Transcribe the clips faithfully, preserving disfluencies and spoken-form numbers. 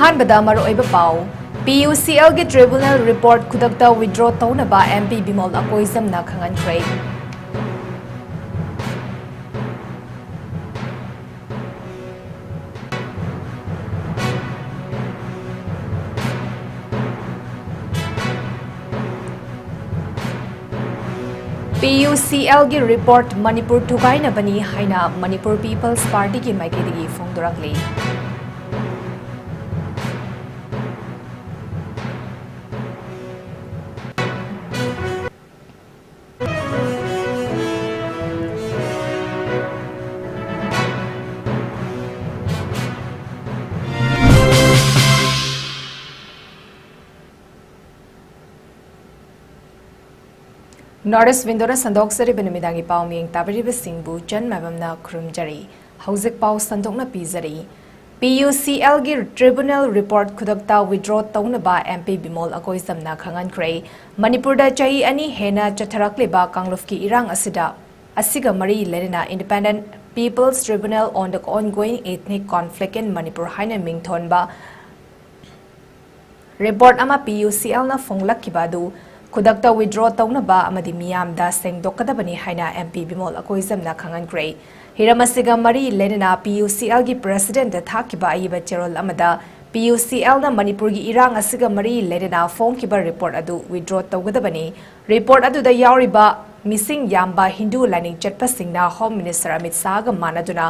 ꯑꯍꯥꯟꯕꯗ ꯃꯔꯨꯑꯣꯏꯕ ꯄꯥꯎ, ꯄꯤ ꯌꯨ ꯁꯤ ꯑꯦꯜꯒꯤ tribunal report ꯈꯨꯗꯛꯇ withdraw ꯇꯧꯅꯕ M P Bimol ꯑꯀꯣꯏꯖꯝꯅ ꯈꯪꯍꯟꯈ꯭ꯔꯦ꯫ P U C L ꯒꯤ report ꯃꯅꯤꯄꯨꯔ ꯊꯨꯒꯥꯏꯅꯕꯅꯤ ꯍꯥꯏꯅ ꯃꯅꯤꯄꯨꯔ People's Party ꯒꯤ ꯃꯥꯏꯀꯩꯗꯒꯤ ꯐꯣꯡꯗꯣꯔꯛꯂꯤ꯫ North East Window ꯅ ꯁꯟꯗꯣꯛꯆꯔꯤꯕ ꯅꯨꯃꯤꯗꯥꯡꯒꯤ ꯄꯥꯎ ꯃꯤꯌꯦꯡ ꯇꯥꯕꯤꯔꯤꯕꯁꯤꯡꯕꯨ ꯆꯟ ꯃꯥꯏꯕꯝꯅ ꯈꯨꯔꯨꯝꯖꯔꯤ꯫ ꯍꯧꯖꯤꯛ ꯄꯥꯎ ꯁꯟꯗꯣꯛꯅ ꯄꯤꯖꯔꯤ꯫ P U C L ꯒꯤ tribunal report ꯈꯨꯗꯛꯇ withdraw ꯇꯧꯅꯕ M P ꯕꯤꯃꯣꯜ ꯑꯀꯣꯏꯖꯝꯅ ꯈꯪꯍꯟꯈ꯭ꯔꯦ꯫ ꯃꯅꯤꯄꯨꯔꯗ ꯆꯍꯤ ꯑꯅꯤ ꯍꯦꯟꯅ ꯆꯠꯊꯔꯛꯂꯤꯕ ꯀꯥꯡꯂꯨꯞꯀꯤ ꯏꯔꯥꯡ ꯑꯁꯤꯗ, ꯑꯁꯤꯒ ꯃꯔꯤ ꯂꯩꯅꯅ Independent People's Tribunal on the Ongoing Ethnic Conflict in Manipur ꯍꯥꯏꯅ ꯃꯤꯡꯊꯣꯟꯕ report ꯑꯃ P U C L ꯅ ꯐꯣꯡꯂꯛꯈꯤꯕ ꯑꯗꯨ ꯈꯨꯗꯛꯇ withdraw ꯇꯧꯅꯕ ꯑꯃꯗꯤ ꯃꯤꯌꯥꯝꯗ ꯁꯦꯡꯗꯣꯛꯀꯗꯕꯅꯤ ꯍꯥꯏꯅ M P ꯕꯤꯃꯣꯜ ꯑꯀꯣꯏꯖꯝꯅ ꯈꯪꯍꯟꯈ꯭ꯔꯦ꯫ ꯍꯤꯔꯝ ꯑꯁꯤꯒ ꯃꯔꯤ ꯂꯩꯅꯅ P U C L ꯒꯤ president ꯗ ꯊꯥꯈꯤꯕ ꯑꯏꯕ ꯆꯦꯔꯣꯜ ꯑꯃꯗ, P U C L ꯅ ꯃꯅꯤꯄꯨꯔꯒꯤ ꯏꯔꯥꯡ ꯑꯁꯤꯒ ꯃꯔꯤ ꯂꯩꯅꯅ ꯐꯣꯡꯈꯤꯕ report ꯑꯗꯨ withdraw ꯇꯧꯒꯗꯕꯅꯤ꯫ Report ꯑꯗꯨꯗ ꯌꯥꯎꯔꯤꯕ ꯃꯤꯁꯤꯡ ꯌꯥꯝꯕ ꯍꯤꯟꯗꯨ ꯂꯥꯏꯅꯤꯡ ꯆꯠꯄꯁꯤꯡꯅ Home Minister ꯑꯃꯤꯠ ꯁꯥꯍꯒ ꯃꯥꯟꯅꯗꯨꯅ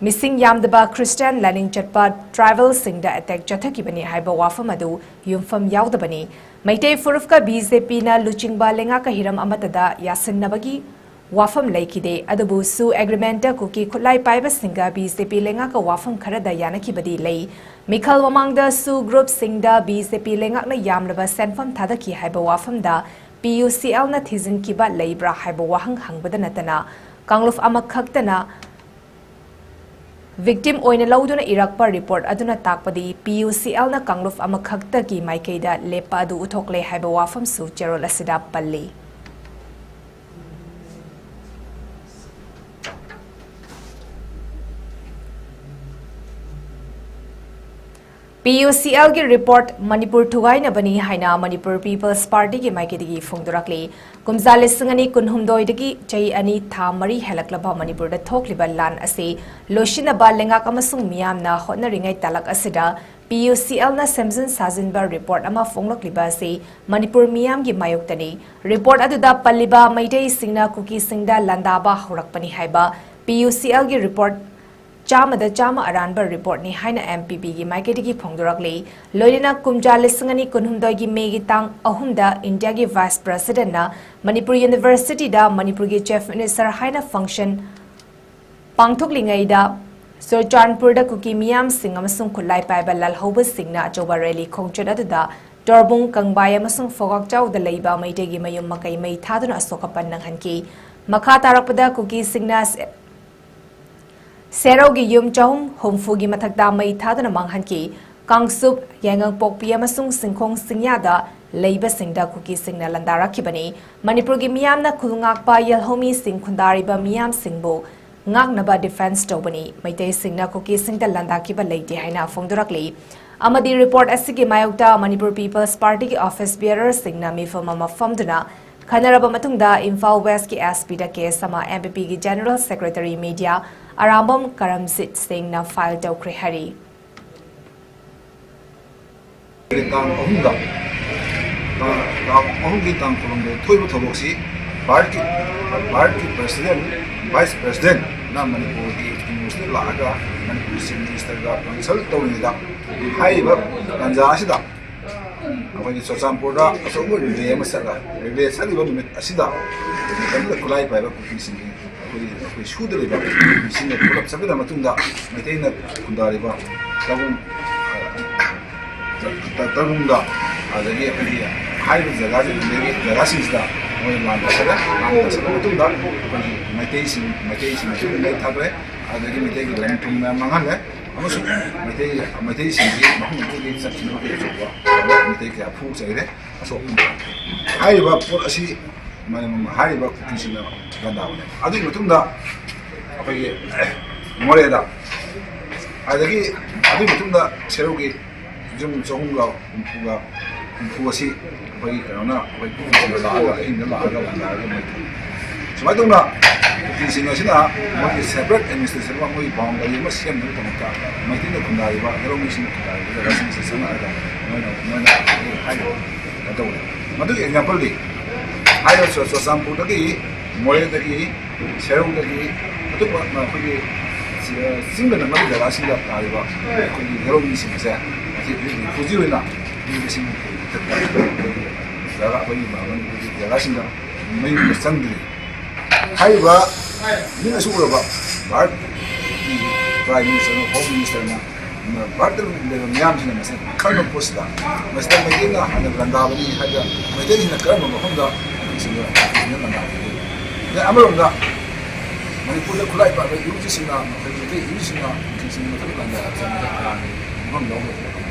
ꯃꯤꯁꯤꯡ ꯌꯥꯝꯗꯕ Christian ꯂꯥꯏꯅꯤꯡ ꯆꯠꯄ tribal ꯁꯤꯡꯗ attack ꯆꯠꯊꯈꯤꯕꯅꯤ ꯍꯥꯏꯕ ꯋꯥꯐꯝ ꯑꯗꯨ ꯌꯨꯝꯐꯝ ꯌꯥꯎꯗꯕꯅꯤ꯫ ꯃꯩꯇꯩ ꯐꯨꯔꯨꯞꯀ B J P ꯅ ꯂꯨꯆꯤꯡꯕ ꯂꯩꯉꯥꯛꯀ ꯍꯤꯔꯝ ꯑꯃꯠꯇꯗ ꯌꯥꯁꯤꯟꯅꯕꯒꯤ ꯋꯥꯐꯝ ꯂꯩꯈꯤꯗꯦ, ꯑꯗꯨꯕꯨ ꯁꯨ agreement ꯇ ꯀꯨꯀꯤ ꯈꯨꯠꯂꯥꯏ ꯄꯥꯏꯕꯁꯤꯡꯒ B J P ꯂꯩꯉꯥꯛꯀ ꯋꯥꯐꯝ ꯈꯔꯗ ꯌꯥꯅꯈꯤꯕꯗꯤ ꯂꯩ꯫ ꯃꯤꯈꯜ ꯃꯃꯥꯡꯗ ꯁꯨ group ꯁꯤꯡꯗ B J P ꯂꯩꯉꯥꯛꯅ ꯌꯥꯝꯂꯕ ꯁꯦꯟꯐꯝ ꯊꯥꯗꯈꯤ ꯍꯥꯏꯕ ꯋꯥꯐꯝꯗ P U C L ꯅ ꯊꯤꯖꯤꯟꯈꯤꯕ ꯂꯩꯕ꯭ꯔꯥ ꯍꯥꯏꯕ ꯋꯥꯍꯪ ꯍꯪꯕꯗ ꯅꯠꯇꯅ, ꯀꯥꯡꯂꯨꯞ ꯑꯃꯈꯛꯇꯅ victim ꯑꯣꯏꯅ ꯂꯧꯗꯨꯅ ꯏꯔꯛꯄ report ꯑꯗꯨꯅ ꯇꯥꯛꯄꯗꯤ P U C L ꯅ ꯀꯥꯡꯂꯨꯞ ꯑꯃꯈꯛꯇꯒꯤ ꯃꯥꯏꯀꯩꯗ ꯂꯦꯞꯄ ꯑꯗꯨ ꯎꯠꯊꯣꯛꯂꯦ ꯍꯥꯏꯕ ꯋꯥꯐꯝꯁꯨ ꯆꯦꯔꯣꯜ ꯑꯁꯤꯗ ꯄꯜꯂꯤ꯫ P ꯄꯤ ꯌꯨ ꯁꯤ ꯑꯦꯜꯒꯤ ꯔꯤꯄꯣꯔꯠ ꯃꯅꯤꯄꯨꯔ ꯊꯨꯒꯥꯏꯅꯕꯅꯤ ꯍꯥꯏꯅ ꯃꯅꯤꯄꯨꯔ ꯄꯤꯄꯜꯁ ꯄꯥꯔꯇꯤꯒꯤ ꯃꯥꯏꯀꯩꯗꯒꯤ ꯐꯣꯡꯗꯣꯔꯛꯂꯤ꯫ ꯀꯨꯝꯖꯥ ꯂꯤꯁꯤꯡ ꯑꯅꯤ ꯀꯨꯟꯍꯨꯝꯗꯣꯏꯗꯒꯤ ꯆꯍꯤ ꯑꯅꯤ ꯊꯥ ꯃꯔꯤ ꯍꯦꯜꯂꯛꯂꯕ ꯃꯅꯤꯄꯨꯔꯗ ꯊꯣꯛꯂꯤꯕ ꯂꯥꯟ ꯑꯁꯤ ꯂꯣꯏꯁꯤꯟꯅꯕ ꯂꯩꯉꯥꯛ ꯑꯃꯁꯨꯡ ꯃꯤꯌꯥꯝꯅ ꯍꯣꯠꯅꯔꯤꯉꯩ ꯇꯥꯂꯛ ꯑꯁꯤꯗ ꯄꯤ ꯌꯨ ꯁꯤ ꯑꯦꯜꯅ ꯁꯦꯝꯖꯤꯟ ꯁꯥꯖꯤꯟꯕ ꯔꯤꯄꯣꯔꯠ ꯑꯃ ꯐꯣꯡꯂꯛꯂꯤꯕ ꯑꯁꯤ ꯃꯅꯤꯄꯨꯔ ꯃꯤꯌꯥꯝꯒꯤ ꯃꯥꯌꯣꯛꯇꯅꯤ꯫ ꯔꯤꯄꯣꯔꯠ ꯑꯗꯨꯗ ꯄꯜꯂꯤꯕ ꯃꯩꯇꯩꯁꯤꯡꯅ ꯀꯨꯀꯤꯁꯤꯡꯗ ꯂꯥꯟꯗꯥꯕ ꯍꯧꯔꯛꯄꯅꯤ ꯍꯥꯏꯕ ꯄꯤ ꯌꯨ ꯁꯤ ꯑꯦꯜꯒꯤ ꯔꯤꯄꯣꯔꯠ ꯆꯥꯝꯃꯗ ꯆꯥꯝꯃ ꯑꯔꯥꯟꯕ ꯔꯤꯄꯣꯔꯠꯅꯤ ꯍꯥꯏꯅ ꯑꯦꯝ ꯄꯤ ꯄꯤꯒꯤ ꯃꯥꯏꯀꯩꯗꯒꯤ ꯐꯣꯡꯗꯣꯔꯛꯂꯤ꯫ ꯂꯣꯏꯅꯅ ꯀꯨꯝꯖꯥ ꯂꯤꯁꯤꯡ ꯑꯅꯤ ꯀꯨꯟꯍꯨꯝꯗꯣꯏꯒꯤ ꯃꯦꯒꯤ ꯇꯥꯡ ꯑꯍꯨꯝꯗ ꯏꯟꯗꯤꯌꯥꯒꯤ ꯚꯥꯏꯁ ꯄ꯭ꯔꯦꯁꯤꯗꯦꯟꯠꯅ ꯃꯅꯤꯄꯨꯔ ꯌꯨꯅꯤꯚꯔꯁꯤꯇꯤꯗ ꯃꯅꯤꯄꯨꯔꯒꯤ ꯆꯤꯐ ꯃꯤꯅꯤꯁꯇꯔ ꯍꯥꯏꯅ ꯐꯪꯁꯟ ꯄꯥꯡꯊꯣꯛꯂꯤꯉꯩꯗ ꯆꯨꯔꯆꯥꯟꯄꯨꯔꯗ ꯀꯨꯀꯤ ꯃꯤꯌꯥꯝꯁꯤꯡ ꯑꯃꯁꯨꯡ ꯈꯨꯠꯂꯥꯏ ꯄꯥꯏꯕ ꯂꯥꯜꯍꯧꯕꯁꯤꯡꯅ ꯑꯆꯧꯕ ꯔꯦꯂꯤ ꯈꯣꯡꯆꯠ ꯑꯗꯨꯗ ꯇꯣꯔꯕꯨꯡ, ꯀꯪꯕꯥꯏ ꯑꯃꯁꯨꯡ ꯐꯣꯒꯥꯛꯆꯥꯎꯗ ꯂꯩꯕ ꯃꯩꯇꯩꯒꯤ ꯃꯌꯨꯝ ꯃꯀꯩ ꯃꯩ ꯊꯥꯗꯨꯅ ꯑꯁꯣꯛ ꯑꯄꯟ ꯅꯪꯍꯟꯈꯤ꯫ ꯃꯈꯥ ꯇꯥꯔꯛꯄꯗ ꯀꯨꯀꯤꯁꯤꯡꯅ ꯁꯦ-, ꯁꯦꯔꯧꯒꯤ ꯌꯨꯝ ꯆꯍꯨꯝ ꯍꯨꯝꯐꯨꯒꯤ ꯃꯊꯛꯇ ꯃꯩ ꯊꯥꯗꯨꯅ ꯃꯥꯡꯍꯟꯈꯤ꯫ ꯀꯥꯡꯆꯨꯞ, ꯌꯥꯏꯉꯪꯄꯣꯛꯄꯤ ꯑꯃꯁꯨꯡ ꯁꯤꯡꯈꯣꯡ ꯁꯤꯡꯌꯥꯗ ꯂꯩꯕꯁꯤꯡꯗ ꯀꯨꯀꯤꯁꯤꯡꯅ ꯂꯥꯟꯗꯥꯔꯛꯈꯤꯕꯅꯤ꯫ ꯃꯅꯤꯄꯨꯔꯒꯤ ꯃꯤꯌꯥꯝꯅ ꯈꯨꯜ ꯉꯥꯛꯄ ꯌꯦꯜꯍꯧꯃꯤꯁꯤꯡ ꯈꯨꯟꯗꯥꯔꯤꯕ ꯃꯤꯌꯥꯝꯁꯤꯡꯕꯨ ꯉꯥꯛꯅꯕ ꯗꯤꯐꯦꯟꯁ ꯇꯧꯕꯅꯤ꯫ ꯃꯩꯇꯩꯁꯤꯡꯅ ꯀꯨꯀꯤꯁꯤꯡꯗ ꯂꯥꯟꯗꯥꯈꯤꯕ ꯂꯩꯇꯦ ꯍꯥꯏꯅ ꯐꯣꯡꯗꯣꯔꯛꯂꯤ꯫ ꯑꯃꯗꯤ ꯔꯤꯄꯣꯔꯠ ꯑꯁꯤꯒꯤ ꯃꯥꯌꯣꯛꯇ ꯃꯅꯤꯄꯨꯔ ꯄꯤꯄꯜꯁ ꯄꯥꯔꯇꯤꯒꯤ ꯑꯣꯐꯤꯁ ꯕꯤꯌꯔꯔꯁꯤꯡꯅ ꯃꯤꯐꯝ ꯑꯃ ꯐꯝꯗꯨꯅ ꯈꯟꯅꯔꯕ ꯃꯇꯨꯡꯗ ꯏꯝꯐꯥꯜ ꯋꯦꯁꯀꯤ ꯑꯦꯁ ꯄꯤꯗ ꯀꯦꯁ ꯑꯃ ꯑꯦꯝ ꯄꯤ ꯄꯤꯒꯤ ꯖꯦꯅꯔꯦꯜ ꯁꯦꯀ꯭ꯔꯦꯇꯔꯤ ꯃꯤꯗꯤꯌꯥ ꯑꯔꯥꯝꯕꯝ ꯀꯔꯝꯖꯤꯠ ꯁꯤꯡꯅ ꯐꯥꯏꯜ ꯇꯧꯈ꯭ꯔꯦ ꯍꯥꯏꯔꯤ꯫ ꯇꯥꯡ ꯑꯍꯨꯝꯗ, ꯇꯥꯡ, ꯇꯥꯡ ꯑꯍꯨꯝꯒꯤ ꯇꯥꯡ ꯀꯨꯟꯍꯨꯝꯗꯣꯏ ꯊꯣꯛꯏꯕ ꯊꯧꯗꯣꯛꯁꯤ ꯚꯥꯔꯠꯀꯤ, ꯚꯥꯔꯠꯀꯤ ꯄ꯭ꯔꯦꯁꯤꯗꯦꯟ, ꯚꯥꯏꯁ ꯄ꯭ꯔꯦꯁꯤꯗꯦꯟꯅ ꯃꯅꯤꯄꯨꯔꯒꯤ ꯆꯤꯐ ꯃꯤꯅꯤꯁꯇꯔ ꯂꯥꯛꯑꯒ ꯃꯅꯤꯄꯨꯔꯒꯤ ꯆꯤꯐ ꯃꯤꯅꯤꯁꯇꯔꯒ ꯀꯟꯁꯜ ꯇꯧꯔꯤꯉꯩꯗ ꯍꯥꯏꯔꯤꯕ ꯇꯥꯟꯖꯥ ꯑꯁꯤꯗ ꯑꯩꯈꯣꯏꯒꯤ ꯆꯨꯔꯆꯥꯟꯄꯨꯔꯗ ꯑꯆꯧꯕ ꯔꯦꯂꯤ ꯑꯃ ꯆꯠꯂ, ꯔꯦꯂꯤ ꯆꯠꯂꯤꯕ ꯅꯨꯃꯤꯠ ꯑꯁꯤꯗ ꯃꯇꯝꯗꯨꯗ ꯈꯨꯠꯂꯥꯏ ꯄꯥꯏꯕ ꯀꯨꯀꯤꯁꯤꯡꯒꯤ ꯑꯩꯈꯣꯏ, ꯑꯩꯈꯣꯏ ꯁꯨꯗ ꯂꯩꯕ ꯃꯤꯁꯤꯡꯅ ꯄꯨꯂꯞ ꯆꯠꯄꯤꯔ ꯃꯇꯨꯡꯗ ꯃꯩꯇꯩꯅ ꯈꯨꯟꯗꯥꯔꯤꯕ ꯇꯔꯨꯡ, ꯇ-, ꯇꯔꯨꯡꯗ, ꯑꯗꯒꯤ ꯑꯩꯈꯣꯏꯒꯤ ꯍꯥꯏꯔꯤꯕ ꯖꯒꯥꯁꯤꯡꯁꯤꯗꯒꯤ, ꯖꯒꯥꯁꯤꯡꯁꯤꯗ ꯃꯣꯏ ꯂꯥꯟ ꯇꯧꯁꯜꯂꯦ꯫ ꯂꯥꯟ ꯇꯧꯁꯜꯂ ꯃꯇꯨꯡꯗ ꯑꯩꯈꯣꯏꯒꯤ ꯃꯩꯇꯩꯁꯤꯡ, ꯃꯩꯇꯩꯁꯤꯡꯁꯨ ꯂꯩ ꯊꯥꯗꯣꯛꯑꯦ꯫ ꯑꯗꯒꯤ ꯃꯩꯇꯩꯒꯤ ꯂꯟ ꯊꯨꯝ ꯃꯌꯥꯝ ꯃꯥꯡꯍꯜꯂꯦ꯫ ꯑꯃꯁꯨꯡ ꯃꯩꯇꯩ, ꯃꯩꯇꯩꯁꯤꯡꯒꯤ ꯃꯐꯝ ꯑꯗꯨꯗꯒꯤ ꯆꯠꯈꯤꯕ ꯃꯈꯩ ꯑꯆꯧꯕ ꯃꯩꯇꯩ ꯀꯌꯥ ꯐꯨ ꯆꯩꯔꯦ꯫ ꯑꯁꯣꯛ ꯑꯄꯟ ꯇꯥꯈ꯭ꯔꯦ꯫ ꯍꯥꯏꯔꯤꯕ ꯄꯣꯠ ꯑꯁꯤ ꯃ-, ꯍꯥꯏꯔꯤꯕ ꯀꯨꯀꯤꯁꯤꯡꯅ ꯂꯥꯟꯗꯥꯕꯅꯦ꯫ ꯑꯗꯨꯒꯤ ꯃꯇꯨꯡꯗ ꯑꯩꯈꯣꯏꯒꯤ ꯃꯣꯔꯦꯗ, ꯑꯗꯒꯤ ꯑꯗꯨꯒꯤ ꯃꯇꯨꯡꯗ ꯁꯦꯔꯧꯒꯤ ꯌꯨꯝ ꯆꯍꯨꯝꯒ ꯍꯨꯝꯐꯨꯒ ꯍꯨꯝꯐꯨ ꯑꯁꯤ ꯑꯩꯈꯣꯏꯒꯤ ꯀꯩꯅꯣꯅ ꯑꯩꯈꯣꯏ ꯄꯨꯈ꯭ꯔꯤꯁꯤꯗ ꯂꯥꯛꯑꯒ, ꯑꯍꯤꯡꯗ ꯂꯥꯛꯑꯒ ꯂꯥꯛꯑꯒ ꯃꯩ ꯊꯝꯃꯤ꯫ ꯁꯨꯃꯥꯏꯅ ꯇꯧꯅ ꯀꯨꯀꯤꯁꯤꯡ ꯑꯁꯤꯅ ꯃꯣꯏꯒꯤ separate administration ꯑꯃ, ꯃꯣꯏꯒꯤ boundary ꯑꯃ ꯁꯦꯝꯅꯕꯒꯤꯗꯃꯛꯇ ꯃꯩꯇꯩꯅ ꯈꯨꯟꯗꯥꯔꯤꯕ, ꯌꯦꯂꯧꯃꯤꯁꯤꯡꯅ ꯈꯨꯟꯗꯥꯔꯤꯕ ꯖꯒꯥꯁꯤꯡꯁꯤ ꯆꯪꯉꯛꯑꯒ ꯃꯣꯏꯅ, ꯃꯣꯏꯅ ꯍꯥꯏꯔꯤꯕ ꯀꯩꯅꯣ ꯇꯧꯕꯅꯤ꯫ ꯃꯗꯨꯒꯤ exampleꯗꯤ ꯍꯥꯏꯔꯤꯕ ꯆꯨꯔ-, ꯆꯨꯔꯆꯥꯟꯄꯨꯔꯗꯒꯤ, ꯃꯣꯔꯦꯗꯒꯤ, ꯁꯦꯔꯧꯗꯒꯤ, ꯑꯇꯣꯞꯄ ꯑꯩꯈꯣꯏꯒꯤ ꯆꯤꯡꯒ ꯅꯛꯅꯕ ꯖꯒꯥꯁꯤꯡꯗ ꯇꯥꯔꯤꯕ ꯑꯩꯈꯣꯏꯒꯤ ꯌꯦꯂꯧꯃꯤꯁꯤꯡꯁꯦ ꯉꯁꯤ ꯍꯧꯖꯤꯛ ꯍꯧꯖꯤꯛ ꯍꯧꯖꯤꯛ ꯑꯣꯏꯅ ꯃꯤ ꯂꯤꯁꯤꯡ ꯍꯨꯝꯐꯨ ꯃꯊꯛꯇ ꯑꯩꯈꯣꯏꯒꯤ ꯖꯒꯥ, ꯑꯩꯈꯣꯏꯒꯤ ꯃꯅꯤꯄꯨꯔꯒꯤ ꯖꯒꯥꯁꯤꯡꯗ ꯃꯌꯨꯝꯗ ꯆꯪꯗ꯭ꯔꯤ꯫ ꯍꯥꯏꯔꯤꯕ ꯃꯤꯠꯅꯁꯨ ꯎꯔꯕ ꯚꯥꯔꯠꯀꯤ Prime Ministerꯅ, Home Ministerꯅ ꯚꯥꯔꯠꯇ ꯂꯩꯕ ꯃꯤꯌꯥꯝꯁꯤꯡꯅ ꯃꯁꯤ ꯈꯪꯕ ꯄꯣꯠꯁꯤꯗ, ꯃꯁꯤꯗ ꯃꯩꯇꯩꯅ ꯍꯥꯟꯅ ꯂꯥꯟꯗꯥꯕꯅꯤ ꯍꯥꯏꯕ, ꯃꯩꯇꯩꯁꯤꯡꯅ ꯀꯔꯝꯕ ꯃꯐꯝꯗ ꯀꯨꯀꯤꯁꯤꯡꯅ ꯂꯥꯟꯗꯥꯕꯅꯤ? ꯑꯗꯩ ꯑꯃꯔꯣꯝꯗ ꯃꯅꯤꯄꯨꯔꯗ ꯈꯨꯠꯂꯥꯏ ꯄꯥꯏꯕ ꯏꯍꯨꯠꯁꯤꯡꯅ, ꯃꯈꯣꯏ ꯃꯩꯇꯩ ꯏꯍꯨꯠꯁꯤꯡꯅ ꯀꯨꯀꯤꯁꯤꯡꯒꯤ ꯃꯊꯛꯇ ꯂꯥꯟꯗꯥꯕꯁꯤ ꯃꯁꯤ ꯑꯔꯥꯟꯕ ꯃꯐꯝ ꯂꯧꯕ ꯉꯝꯗꯦ꯫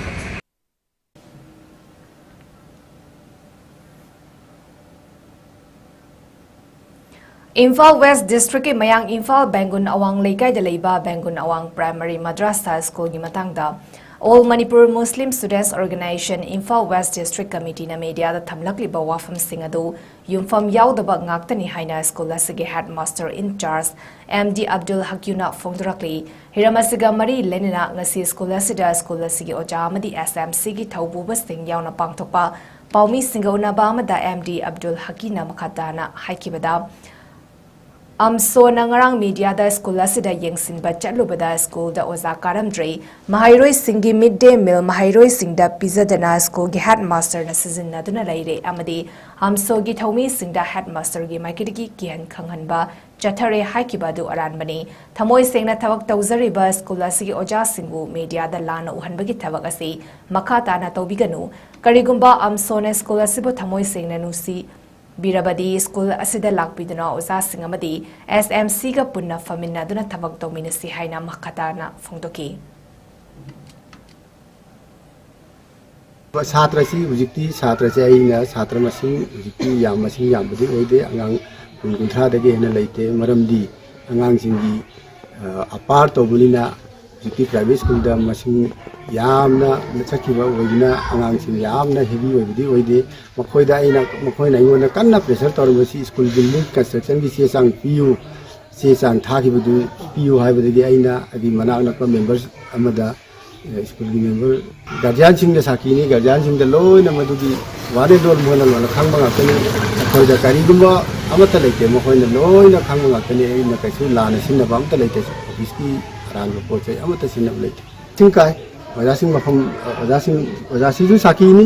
ꯏꯝꯐꯥꯜ West Districtꯀꯤ ꯃꯌꯥꯡ ꯏꯝꯐꯥꯜ ꯕꯦꯡꯒꯨꯟ ꯑꯋꯥꯡ ꯂꯩꯀꯥꯏꯗ ꯂꯩꯕ ꯕꯦꯡꯒꯨꯟ ꯑꯋꯥꯡ Primary Madrasa Schoolꯒꯤ ꯃꯇꯥꯡꯗ All Manipur Muslim Students Organisation Imphal West District Committeeꯅ mediaꯗ ꯊꯝꯂꯛꯂꯤꯕ ꯋꯥꯐꯝꯁꯤꯡ ꯑꯗꯨ ꯌꯨꯝꯐꯝ ꯌꯥꯎꯗꯕ ꯉꯥꯛꯇꯅꯤ ꯍꯥꯏꯅ school ꯑꯁꯤꯒꯤ headmaster in charge M D Abdul Hakimꯅ ꯐꯣꯡꯗꯣꯔꯛꯂꯤ꯫ ꯍꯤꯔꯝ ꯑꯁꯤꯒ ꯃꯔꯤ ꯂꯩꯅꯅ ꯉꯁꯤ school ꯑꯁꯤꯗ school ꯑꯁꯤꯒꯤ ꯑꯣꯖꯥ ꯑꯃꯗꯤ S M Cꯒꯤ ꯊꯧꯄꯨꯕꯁꯤꯡ ꯌꯥꯎꯅ ꯄꯥꯡꯊꯣꯛꯄ ꯄꯥꯎꯃꯤꯁꯤꯡꯒ ꯎꯅꯕ ꯑꯃꯗ M D Abdul Hakimꯅ ꯃꯈꯥ ꯇꯥꯅ ꯍꯥꯏꯈꯤꯕꯗ, ꯑꯝꯁꯣꯅ ꯉꯔꯥꯡ mediaꯗ school ꯑꯁꯤꯗ ꯌꯦꯡꯁꯤꯟꯕ ꯆꯠꯂꯨꯕꯗ schoolꯗ ꯑꯣꯖꯥ ꯀꯥꯔꯝꯗ꯭ꯔꯦ, ꯃꯍꯩꯔꯣꯏꯁꯤꯡꯒꯤ mid day meal ꯃꯍꯩꯔꯣꯏꯁꯤꯡꯗ ꯄꯤꯖꯗꯅ schoolꯒꯤ headmasterꯅ ꯁꯤꯖꯤꯟꯅꯗꯨꯅ ꯂꯩꯔꯦ ꯑꯃꯗꯤ ꯑꯝꯁꯣꯒꯤ ꯊꯧꯃꯤꯁꯤꯡꯗ headmasterꯒꯤ ꯃꯥꯏꯀꯩꯗꯒꯤ ꯀꯤꯍꯟ ꯈꯪꯍꯟꯕ ꯆꯠꯊꯔꯦ ꯍꯥꯏꯈꯤꯕ ꯑꯗꯨ ꯑꯔꯥꯟꯕꯅꯤ꯫ ꯊꯃꯣꯏ ꯁꯦꯡꯅ ꯊꯕꯛ ꯇꯧꯖꯔꯤꯕ school ꯑꯁꯤꯒꯤ ꯑꯣꯖꯥꯁꯤꯡꯕꯨ mediaꯗ ꯂꯥꯟꯅ ꯎꯍꯟꯕꯒꯤ ꯊꯕꯛ ꯑꯁꯤ ꯃꯈꯥ ꯇꯥꯅ ꯇꯧꯕꯤꯒꯅꯨ꯫ ꯀꯔꯤꯒꯨꯝꯕ ꯑꯝꯁꯣꯅ school ꯑꯁꯤꯕꯨ ꯊꯃꯣꯏ ꯁꯦꯡꯅ ꯅꯨꯡꯁꯤꯕꯤꯔꯕꯗꯤ school ꯑꯁꯤꯗ ꯂꯥꯛꯄꯤꯗꯨꯅ ꯑꯣꯖꯥꯁꯤꯡ ꯑꯃꯗꯤ S M Cꯒ ꯄꯨꯟꯅ ꯐꯝꯃꯤꯟꯅꯗꯨꯅ ꯊꯕꯛ ꯇꯧꯃꯤꯟꯅꯁꯤ ꯍꯥꯏꯅ ꯃꯈꯥ ꯇꯥꯅ ꯐꯣꯡꯗꯣꯛꯈꯤ꯫ ꯁꯥꯇ꯭ꯔꯁꯤ ꯍꯧꯖꯤꯛꯇꯤ, ꯁꯥꯇ꯭ꯔꯁꯦ ꯑꯩꯅ ꯁꯥꯇ꯭ꯔ ꯃꯁꯤꯡ ꯍꯧꯖꯤꯛꯇꯤ ꯌꯥꯝ, ꯃꯁꯤꯡ ꯌꯥꯝꯕꯗꯤ ꯑꯣꯏꯗꯦ, ꯑꯉꯥꯡ ꯀꯨꯟ ꯀꯨꯟꯊ꯭ꯔꯥꯗꯒꯤ ꯍꯦꯟꯅ ꯂꯩꯇꯦ꯫ ꯃꯔꯝꯗꯤ ꯑꯉꯥꯡꯁꯤꯡꯒꯤ, ꯑ, ꯑꯄꯥꯔ ꯇꯧꯕꯅꯤꯅ ꯍꯧꯖꯤꯛꯇꯤ ꯄ꯭ꯔꯥꯏꯚꯦꯠ ꯁ꯭ꯀꯨꯜꯗ ꯃꯁꯤꯡ ꯌꯥꯝꯅ ꯆꯠꯈꯤꯕ ꯑꯣꯏꯕꯅ ꯑꯉꯥꯡꯁꯤꯡ ꯌꯥꯝꯅ ꯍꯦꯚꯤ ꯑꯣꯏꯕꯗꯤ ꯑꯣꯏꯗꯦ꯫ ꯃꯈꯣꯏꯗ ꯑꯩꯅ, ꯃꯈꯣꯏꯅ ꯑꯩꯉꯣꯟꯗ ꯀꯟꯅ ꯄ꯭ꯔꯦꯁꯔ ꯇꯧꯔꯝꯕꯁꯤ ꯁ꯭ꯀꯨꯜ ꯕꯤꯜꯗꯤꯡ ꯀꯟꯁꯇ꯭ꯔꯛꯁꯟꯒꯤ ꯆꯦ ꯆꯥꯡ ꯄꯤꯌꯨ, ꯆꯦ ꯆꯥꯡ ꯊꯥꯈꯤꯕꯗꯨ ꯄꯤꯌꯨ ꯍꯥꯏꯕꯗꯒꯤ ꯑꯩꯅ ꯑꯩꯒꯤ ꯃꯅꯥꯛ ꯅꯛꯄ ꯃꯦꯝꯕꯔ ꯑꯃꯗ, ꯑꯦ, ꯁ꯭ꯀꯨꯜꯒꯤ ꯃꯦꯝꯕꯔ, ꯒꯥꯔꯖꯤꯌꯥꯟꯁꯤꯡꯅ ꯁꯥꯈꯤꯅꯤ, ꯒꯥꯔꯖꯤꯌꯥꯟꯁꯤꯡꯗ ꯂꯣꯏꯅ ꯃꯗꯨꯒꯤ ꯋꯥꯔꯦꯗꯣꯔ ꯃꯣꯏꯅ ꯂꯣꯏꯅ ꯈꯪꯕ ꯉꯥꯛꯇꯅꯤ꯫ ꯑꯩꯈꯣꯏꯗ ꯀꯔꯤꯒꯨꯝꯕ ꯑꯃꯠꯇ ꯂꯩꯇꯦ, ꯃꯈꯣꯏꯅ ꯂꯣꯏꯅ ꯈꯪꯕ ꯉꯥꯛꯇꯅꯤ꯫ ꯑꯩꯅ ꯀꯩꯁꯨ ꯂꯥꯟꯅ ꯁꯤꯟꯅꯕ ꯑꯃꯠꯇ ꯂꯩꯇꯦ, ꯑꯣꯐꯤꯁꯀꯤ ꯑꯔꯥꯟꯕ ꯄꯣꯠ ꯆꯩ ꯑꯃꯠꯇ ꯁꯤꯟꯅꯕ ꯂꯩꯇꯦ꯫ ꯆꯤꯡ ꯀꯥꯏ꯫ ꯑꯣꯖꯥꯁꯤꯡ ꯃꯐꯝ, ꯑꯣꯖꯥꯁꯤꯡ, ꯑꯣꯖꯥꯁꯤꯁꯨ ꯁꯥꯈꯤꯅꯤ꯫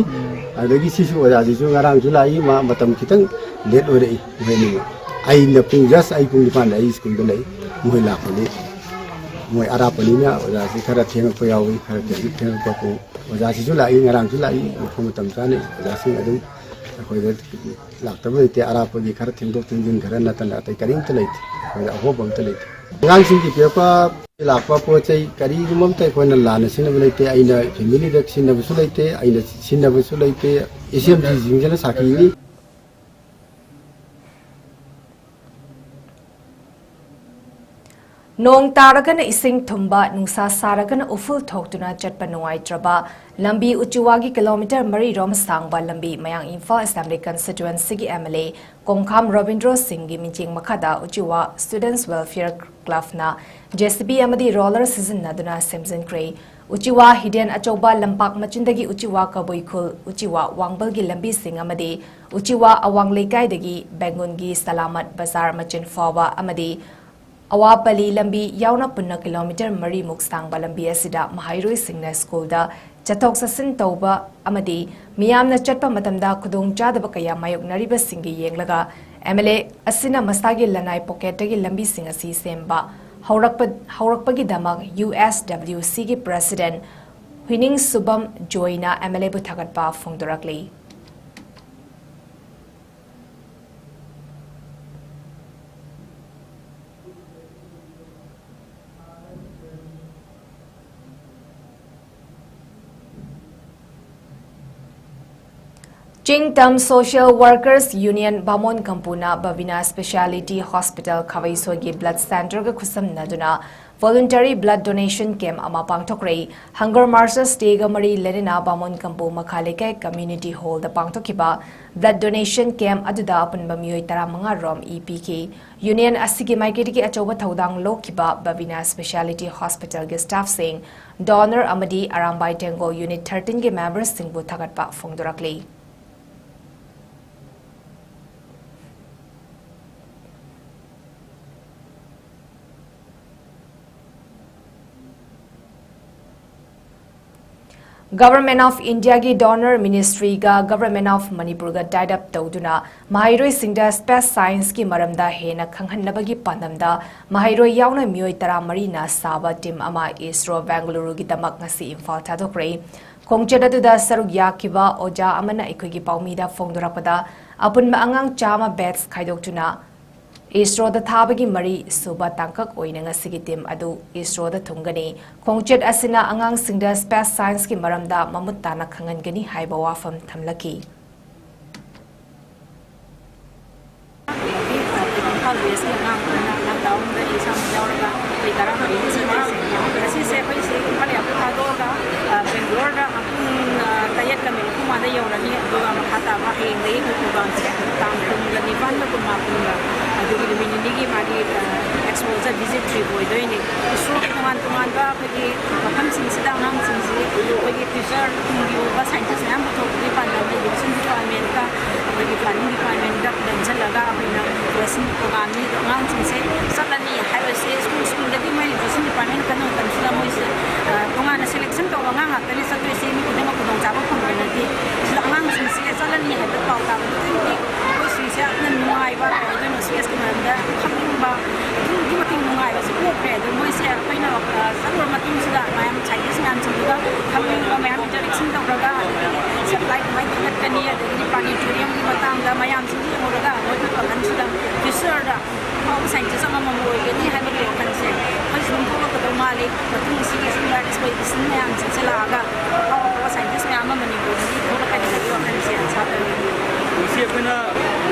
ꯑꯗꯒꯤ ꯁꯤꯁꯨ ꯑꯣꯖꯥꯁꯤꯁꯨ ꯉꯔꯥꯡꯁꯨ ꯂꯥꯛꯏ, ꯃꯥ ꯃꯇꯝ ꯈꯤꯇꯪ ꯂꯦꯠ ꯑꯣꯏꯔꯛꯏ꯫ ꯃꯣꯏ ꯑꯅꯤꯃꯛ, ꯑꯩꯅ ꯄꯨꯡ, ꯖꯁ ꯑꯩ ꯄꯨꯡ ꯅꯤꯄꯥꯟꯗ ꯑꯩ ꯁ꯭ꯀꯨꯜꯗ ꯂꯩ, ꯃꯣꯏ ꯂꯥꯛꯄꯗꯤ ꯃꯣꯏ ꯑꯔꯥꯞꯄꯅꯤꯅ ꯑꯣꯖꯥꯁꯤ ꯈꯔ ꯊꯦꯡꯉꯛꯄ ꯌꯥꯎꯏ, ꯈꯔ ꯊꯦꯡ-, ꯊꯦꯡꯉꯛꯄ ꯄꯨꯡ, ꯑꯣꯖꯥꯁꯤꯁꯨ ꯂꯥꯛꯏ, ꯉꯔꯥꯡꯁꯨ ꯂꯥꯛꯏ, ꯃꯐꯝ ꯃꯇꯝ ꯆꯥꯅ ꯑꯣꯖꯥꯁꯤꯡ ꯑꯗꯨꯝ ꯑꯩꯈꯣꯏꯗ ꯂꯥꯛꯇꯕ ꯂꯩꯇꯦ꯫ ꯑꯔꯥꯞꯄꯒꯤ ꯈꯔ ꯊꯦꯡꯗꯣꯛ ꯊꯦꯡꯖꯤꯟ ꯈꯔ ꯅꯠꯇꯅ ꯑꯇꯩ ꯀꯔꯤꯝꯇ ꯂꯩꯇꯦ꯫ ꯑꯩꯈꯣꯏꯗ ꯑꯍꯣꯕ ꯑꯝꯇ ꯂꯩꯇꯦ꯫ ꯑꯉꯥꯡꯁꯤꯡꯒꯤ ꯄꯤꯔꯛꯄ ꯂꯥꯛꯄ ꯄꯣꯠ ꯆꯩ ꯀꯔꯤꯒꯨꯝꯕ ꯑꯝꯇ ꯑꯩꯈꯣꯏꯅ ꯂꯥꯟꯅ ꯁꯤꯖꯤꯟꯅꯕ ꯂꯩꯇꯦ꯫ ꯑꯩꯅ ꯐꯦꯃꯤꯂꯤꯗ ꯁꯤꯖꯤꯟꯅꯕꯁꯨ ꯂꯩꯇꯦ, ꯑꯩꯅ ꯁꯤꯖꯤꯟꯅꯕꯁꯨ ꯂꯩꯇꯦ꯫ ꯑꯦꯁ ꯑꯦꯝ ꯁꯤꯁꯤꯡꯁꯤꯅ ꯁꯥꯈꯤꯅꯤ꯫ ꯅꯣꯡ ꯇꯥꯔꯒꯅ ꯏꯁꯤꯡ ꯊꯨꯝꯕ, ꯅꯨꯡꯁꯥ ꯁꯥꯔꯒꯅ ꯎꯐꯨꯜ ꯊꯣꯛꯇꯨꯅ ꯆꯠꯄ ꯅꯨꯡꯉꯥꯏꯇ꯭ꯔꯕ ꯂꯝꯕꯤ ꯎꯆꯤꯋꯥꯒꯤ ꯀꯤꯂꯣꯃꯤꯇꯔ ꯃꯔꯤ ꯔꯣꯝ ꯁꯥꯡꯕ ꯂꯝꯕꯤ ꯃꯌꯥꯡ ꯏꯝꯐꯥꯜ ꯑꯦꯁꯦꯝꯕ꯭ꯂꯤ ꯀꯟꯁꯇꯤꯇ꯭ꯋꯦꯟꯁꯤꯒꯤ M L A Kongkham Rabindro ꯁꯤꯡꯒꯤ ꯃꯤꯠꯌꯦꯡ ꯃꯈꯥꯗ ꯎꯆꯤꯋꯥ ꯁ꯭ꯇꯨꯗꯦꯟꯠꯁ ꯋꯦꯜꯐꯤꯌꯔ ꯀ꯭ꯂꯕꯅ ꯖꯦ ꯁꯤ ꯕꯤ ꯑꯃꯗꯤ ꯔꯣꯂꯔ ꯁꯤꯖꯤꯟꯅꯗꯨꯅ ꯁꯦꯝꯖꯤꯟꯈ꯭ꯔꯦ꯫ ꯎꯆꯤꯋꯥ ꯍꯤꯗꯦꯟ ꯑꯆꯧꯕ ꯂꯝꯄꯥꯛ ꯃꯆꯤꯟꯗꯒꯤ ꯎꯆꯤꯋꯥ ꯀꯕꯨꯏ ꯈꯨꯜ, ꯎꯆꯤꯋꯥ ꯋꯥꯡꯕꯜꯒꯤ ꯂꯝꯕꯤꯁꯤꯡ ꯑꯃꯗꯤ ꯎꯆꯤꯋꯥ ꯑꯋꯥꯡ ꯂꯩꯀꯥꯏꯗꯒꯤ ꯕꯦꯡꯒꯨꯟꯒꯤ ꯁꯂꯥꯃꯠ ꯕꯖꯥꯔ ꯃꯆꯤꯟ ꯐꯥꯎꯕ ꯑꯃꯗꯤ ꯑꯋꯥꯄꯜꯂꯤ ꯂꯝꯕꯤ ꯌꯥꯎꯅ ꯄꯨꯟꯅ ꯀꯤꯂꯣꯃꯤꯇꯔ ꯃꯔꯤꯃꯨꯛ ꯁꯥꯡꯕ ꯂꯝꯕꯤ ꯑꯁꯤꯗ ꯃꯍꯩꯔꯣꯏꯁꯤꯡꯅ ꯁ꯭ꯀꯨꯜꯗ ꯆꯠꯊꯣꯛ ꯆꯠꯁꯤꯟ ꯇꯧꯕ ꯑꯃꯗꯤ ꯃꯤꯌꯥꯝꯅ ꯆꯠꯄ ꯃꯇꯝꯗ ꯈꯨꯗꯣꯡꯆꯥꯗꯕ ꯀꯌꯥ ꯃꯥꯌꯣꯛꯅꯔꯤꯕꯁꯤꯡꯒꯤ ꯌꯦꯡꯂꯒ ꯑꯦꯝ ꯑꯦꯜ ꯑꯦ ꯑꯁꯤꯅ ꯃꯁꯥꯒꯤ ꯂꯅꯥꯏ ꯄꯣꯀꯦꯠꯇꯒꯤ ꯂꯝꯕꯤꯁꯤꯡ ꯑꯁꯤ ꯁꯦꯝꯕ ꯍꯧꯔꯛꯄ-, ꯍꯧꯔꯛꯄꯒꯤꯗꯃꯛ ꯌꯨ ꯑꯦꯁ ꯗꯕ꯭ꯂꯤꯎ ꯁꯤꯒꯤ ꯄ꯭ꯔꯦꯁꯤꯗꯦꯟꯠ ꯍꯨꯏꯅꯤꯡꯁꯨꯕꯝ ꯖꯣꯏꯅ ꯑꯦꯝ ꯑꯦꯜ ꯑꯦꯕꯨ ꯊꯥꯒꯠꯄ ꯐꯣꯡꯗꯣꯔꯛꯂꯤ꯫ ꯆꯤꯡ ꯇꯝ Social Workers Union ꯕꯥꯃꯣꯟ ꯀꯝꯄꯨꯅ ꯕꯕꯤꯅꯥ Speciality Hospital ꯈꯥꯕꯩꯁꯣꯏꯒꯤ blood centreꯒ ꯈꯨꯠꯁꯝꯅꯗꯨꯅ voluntary blood donation camp ꯑꯃ ꯄꯥꯡꯊꯣꯛꯈ꯭ꯔꯦ꯫ Hunger Martyrs Dayꯒ ꯃꯔꯤ ꯂꯩꯅꯅ ꯕꯥꯃꯣꯟ ꯀꯝꯄꯨ ꯃꯈꯥ ꯂꯩꯀꯥꯏ community hallꯗ ꯄꯥꯡꯊꯣꯛꯈꯤꯕ blood donation camp ꯑꯗꯨꯗ ꯑꯄꯨꯟꯕ ꯃꯤꯑꯣꯏ ꯇꯔꯥꯃꯉꯥ ꯔꯣꯝ ꯏ ꯄꯤꯈꯤ꯫ Union ꯑꯁꯤꯒꯤ ꯃꯥꯏꯀꯩꯗꯒꯤ ꯑꯆꯧꯕ ꯊꯧꯗꯥꯡ ꯂꯧꯈꯤꯕ ꯕꯕꯤꯅꯥ Speciality Hospitalꯒꯤ staffꯁꯤꯡ, donor ꯑꯃꯗꯤ ꯑꯔꯥꯝꯕꯥꯏ ꯇꯦꯡꯒꯣꯜ Unit thirteenꯒꯤ memberꯁꯤꯡꯕꯨ ꯊꯥꯒꯠꯄ ꯐꯣꯡꯗꯣꯔꯛꯂꯤ꯫ Government of Indiaꯒꯤ Donor Ministryꯒ Government of Manipurꯒ tied up ꯇꯧꯗꯨꯅ ꯃꯍꯩꯔꯣꯏꯁꯤꯡꯗ space scienceꯀꯤ ꯃꯔꯝꯗ ꯍꯦꯟꯅ ꯈꯪꯍꯟꯅꯕꯒꯤ ꯄꯥꯟꯗꯝꯗ ꯃꯍꯩꯔꯣꯏ ꯌꯥꯎꯅ ꯃꯤꯑꯣꯏ ꯇꯔꯥꯃꯔꯤꯅ ꯁꯥꯕ team ꯑꯃ ꯏꯁꯔꯣ ꯕꯦꯡꯒꯂꯨꯔꯨꯒꯤꯗꯃꯛ ꯉꯁꯤ ꯏꯝꯐꯥꯜ ꯊꯥꯗꯣꯛꯈ꯭ꯔꯦ꯫ ꯈꯣꯡꯆꯠ ꯑꯗꯨꯗ ꯁꯔꯨꯛ ꯌꯥꯈꯤꯕ ꯑꯣꯖꯥ ꯑꯃꯅ ꯑꯩꯈꯣꯏꯒꯤ ꯄꯥꯎꯃꯤꯗ ꯐꯣꯡꯗꯣꯔꯛꯄꯗ, ꯑꯄꯨꯟꯕ ꯑꯉꯥꯡ ꯆꯥꯝꯃ batch ꯈꯥꯏꯗꯣꯛꯇꯨꯅ ꯏꯁꯔꯣꯗ ꯊꯥꯕꯒꯤ ꯃꯔꯤ ꯁꯨꯕ ꯇꯥꯡꯀꯛ ꯑꯣꯏꯅ ꯉꯁꯤꯒꯤ team ꯑꯗꯨ ꯏꯁꯔꯣꯗ ꯊꯨꯡꯒꯅꯤ꯫ ꯈꯣꯡꯆꯠ ꯑꯁꯤꯅ ꯑꯉꯥꯡꯁꯤꯡꯗ space scienceꯀꯤ ꯃꯔꯝꯗ ꯃꯃꯨꯠ ꯇꯥꯅ ꯈꯪꯍꯟꯒꯅꯤ ꯍꯥꯏꯕ ꯋꯥꯐꯝ ꯊꯝꯂꯛꯈꯤ꯫ ꯏꯝꯐꯥꯜ Westꯀꯤ ꯑꯉꯥꯡ ꯑꯃꯅ lockdownꯗ ꯑꯩ ꯏꯁꯥꯃꯛ ꯌꯥꯎꯔꯒ ꯑꯩꯈꯣꯏ ꯇꯔꯥꯃꯔꯤ ꯆꯠꯂꯤꯁꯦ꯫ ꯉꯁꯤꯁꯦ ꯑꯩꯈꯣꯏꯁꯦ ꯏꯝꯐꯥꯜ Airport ꯊꯥꯗꯣꯛꯑꯒ, ꯑ, ꯕꯦꯡꯒꯂꯣꯔꯗ ꯄꯨꯡ, ꯑ, ꯇꯔꯦꯠꯀ minute ꯃꯉꯥꯗ ꯌꯧꯔꯅꯤ꯫ ꯑꯗꯨꯒ ꯃꯈꯥ ꯇꯥꯕ ꯍꯌꯦꯡꯗꯒꯤ ꯑꯩꯈꯣꯏ programꯁꯦ ꯇꯥꯡ ꯀꯨꯟꯒ ꯅꯤꯄꯥꯟꯒ ꯀꯨꯟꯃꯥꯄꯟꯒ, ꯑꯗꯨꯒꯤ ꯅꯨꯃꯤꯠ ꯅꯤꯅꯤꯒꯤ ꯃꯥꯒꯤ, ꯑ, exposure visit trip ꯑꯣꯏꯗꯣꯏꯅꯤ꯫ ꯏꯁꯔꯣꯒꯤ ꯇꯣꯉꯥꯟ ꯇꯣꯉꯥꯟꯕ ꯑꯩꯈꯣꯏꯒꯤ ꯃꯐꯝꯁꯤꯡꯁꯤꯗ ꯑꯉꯥꯡꯁꯤꯡꯁꯤ ꯑꯩꯈꯣꯏꯒꯤ future ꯇꯨꯡꯒꯤ ꯑꯣꯏꯕ scientist ꯃꯌꯥꯝ ꯄꯨꯊꯣꯛꯄꯒꯤ ꯄꯥꯟꯗꯝ education departmentꯀ ꯑꯩꯈꯣꯏꯒꯤ planning departmentꯀ ꯄꯨꯟꯁꯤꯜꯂꯒ ꯑꯩꯈꯣꯏꯅ ꯂꯣꯏꯁꯤꯟꯕ programꯅꯤ꯫ ꯑꯗꯣ ꯑꯉꯥꯡꯁꯤꯡꯁꯦ ꯆꯠꯂꯅꯤ ꯍꯥꯏꯕꯁꯦ school schoolꯗꯗꯤ ꯃꯣꯏ education department ꯀꯟꯅ ꯃꯇꯝꯁꯤꯗ ꯃꯣꯏꯁꯦ, ꯑ, ꯇꯣꯉꯥꯟꯅ selection ꯇꯧꯕ ꯑꯉꯥꯡ ꯉꯥꯛꯇꯅꯤ ꯆꯠꯇꯣꯏꯁꯦ, ꯃꯤ ꯈꯨꯗꯤꯡꯃꯛ ꯈꯨꯗꯣꯡꯆꯥꯕ ꯐꯪꯕ ꯅꯠꯇꯦ꯫ ꯁꯤꯗ ꯑꯉꯥꯡꯁꯤꯡꯁꯦ ꯆꯠꯂꯅꯤ ꯍꯥꯏꯕ ꯄꯥꯎ ꯇꯥꯕꯗꯒꯤꯗꯤ ꯑꯩꯈꯣꯏ ꯁꯤꯁꯦ ꯌꯥꯝꯅ ꯅꯨꯡꯉꯥꯏꯕ, ꯑꯗꯨꯅ spaceꯀꯤ ꯃꯔꯝꯗ ꯈꯪꯅꯤꯡꯕ ꯑꯗꯨꯛꯀꯤ ꯃꯇꯤꯛ ꯅꯨꯡꯉꯥꯏꯕꯁꯨ ꯄꯣꯛꯈ꯭ꯔꯦ꯫ ꯑꯗꯣ ꯃꯣꯏꯁꯦ ꯑꯩꯈꯣꯏꯅ, ꯑ, ꯆꯠꯂꯨꯔ ꯃꯇꯨꯡꯁꯤꯗ ꯃꯌꯥꯝ scientist ꯃꯌꯥꯝꯁꯤꯡꯗꯨꯒ ꯈꯪꯅꯤꯡꯕ ꯃꯌꯥꯝ interaction ꯇꯧꯔꯒ, ꯑꯗꯒꯤ satellite ꯀꯃꯥꯏꯅ ꯊꯥꯒꯠꯀꯅꯤ, ꯑꯗꯒꯤꯗꯤ planetariumꯒꯤ ꯃꯇꯥꯡꯗ ꯃꯌꯥꯝꯁꯤꯡꯁꯤ ꯌꯦꯡꯉꯨꯔꯒ ꯑꯩꯈꯣꯏ ꯄꯥꯡꯒꯜꯁꯤꯗ futureꯗ ꯑꯐꯥꯎꯕ scientist ꯑꯃꯃꯝ ꯑꯣꯏꯒꯅꯤ ꯍꯥꯏꯕꯒꯤ ꯋꯥꯈꯜꯁꯦ ꯑꯩꯈꯣꯏꯁꯨ ꯑꯗꯨꯝ ꯊꯣꯛꯂꯛꯀꯗꯧ ꯃꯥꯜꯂꯤ꯫ ꯃꯇꯨꯡ ꯑꯁꯤꯒꯤ ꯁꯤꯒꯨꯝꯕ expedition ꯃꯌꯥꯝꯁꯤꯡꯁꯦ ꯂꯥꯛꯑꯒ ꯑꯐꯥꯎ ꯑꯐꯥꯎꯕ scientist ꯃꯌꯥꯝ ꯑꯃ ꯃꯅꯤꯄꯨꯔꯗꯒꯤ ꯊꯣꯛꯂꯛꯀꯅꯤ ꯍꯥꯏꯕꯒꯤ ꯋꯥꯈꯜꯁꯦ ꯉꯁꯤ ꯑꯩꯈꯣꯏꯅ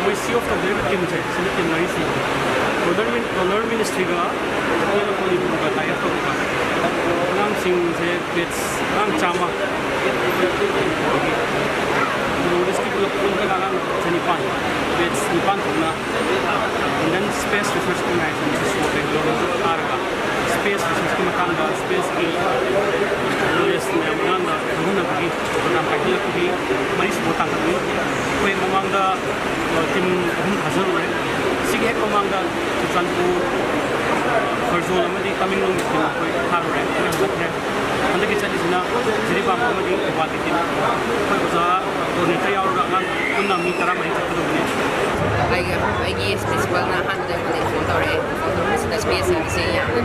ꯃꯣꯏ ꯁꯤ ꯑꯣꯐ ꯇꯧꯖꯔꯤꯕ ꯇꯤꯝꯁꯦ, ꯁꯤꯅ ꯇꯤꯝ ꯃꯔꯤꯁꯤ ꯗꯣꯅꯔ ꯃꯤꯟ-, ꯗꯣꯅꯔ ꯃꯤꯅꯤꯁꯇ꯭ꯔꯤꯒ ꯑꯩꯈꯣꯏꯅ ꯃꯅꯤꯄꯨꯔꯒ ꯇꯥꯏ ꯑꯞ ꯇꯧꯕ ꯑꯉꯥꯡꯁꯤꯡꯁꯦ ꯕꯦꯠꯁ ꯑꯉꯥꯡ ꯆꯥꯝꯃ, ꯅꯣꯔꯠ ꯏꯁꯀꯤ ꯄꯨꯂꯞ ꯄꯨꯜꯂꯒ ꯑꯉꯥꯡ ꯆꯅꯤꯄꯥꯟ, ꯕꯦꯠꯁ ꯅꯤꯄꯥꯟ ꯊꯣꯛꯅ ꯏꯟꯗꯤꯌꯟ ꯁ꯭ꯄꯦꯁ ꯔꯤꯁꯔꯁ ꯑꯣꯔꯒꯅꯥꯏꯖꯦꯁꯟ, ꯏꯁꯔꯣ, ꯕꯦꯡꯒꯂꯣꯔꯗ ꯀꯥꯔꯒ ꯁ꯭ꯄꯦꯁ ꯔꯤꯁꯔꯁꯀꯤ ꯃꯇꯥꯡꯗ, ꯁ꯭ꯄꯦꯁꯀꯤ ꯅꯣꯂꯦꯖ ꯃꯌꯥꯝ ꯑꯉꯥꯡꯗ ꯈꯪꯍꯟꯅꯕꯒꯤ ꯄ꯭ꯔꯣꯒ꯭ꯔꯥꯝ ꯄꯥꯏꯈꯠꯂꯛꯄꯒꯤ ꯃꯔꯤꯁꯨꯕ ꯇꯥꯡꯀꯛꯅꯤ꯫ ꯑꯩꯈꯣꯏ ꯃꯃꯥꯡꯗ, ꯑ, ꯇꯤꯝ ꯑꯍꯨꯝ ꯊꯥꯖꯔꯨꯔꯦ꯫ ꯁꯤꯒꯤ ꯍꯦꯛ ꯃꯃꯥꯡꯗ ꯆꯨꯔꯆꯥꯟꯄꯨꯔ, ꯐꯔꯖꯣꯜ ꯑꯃꯗꯤ ꯇꯃꯦꯡꯂꯣꯡꯒꯤ ꯇꯤꯝ ꯑꯩꯈꯣꯏ ꯊꯥꯔꯨꯔꯦ, ꯑꯩꯈꯣꯏ ꯍꯟꯗꯛꯈ꯭ꯔꯦ꯫ ꯍꯟꯗꯛꯀꯤ ꯆꯠꯂꯤꯁꯤꯅ ꯖꯤꯔꯤꯕꯥꯝ ꯑꯃꯗꯤ ꯊꯧꯕꯥꯜꯒꯤ ꯇꯤꯝ꯫ ꯑꯩꯈꯣꯏ ꯑꯣꯖꯥ ꯀꯣꯑꯣꯔꯗꯤꯅꯦꯇꯔ ꯌꯥꯎꯔꯒ ꯑꯉꯥꯡ ꯄꯨꯟꯅ ꯃꯤ ꯇꯔꯥꯃꯔꯤ ꯆꯠꯀꯗꯧꯕꯅꯤ꯫ ꯑꯩꯒ, ꯑꯩꯒꯤ ꯄ꯭ꯔꯤꯟꯁꯤꯄꯥꯜꯅ ꯑꯍꯥꯟꯕꯗ ꯑꯩꯉꯣꯟꯗ ꯏꯟꯐꯣꯔꯝ ꯇꯧꯔꯛꯑꯦ꯫ ꯏꯟꯐꯣꯔꯝ ꯇꯧꯔꯛꯄꯁꯤꯗ ꯁ꯭ꯄꯦꯁ ꯍꯥꯏꯕꯁꯦ ꯌꯥꯝꯅ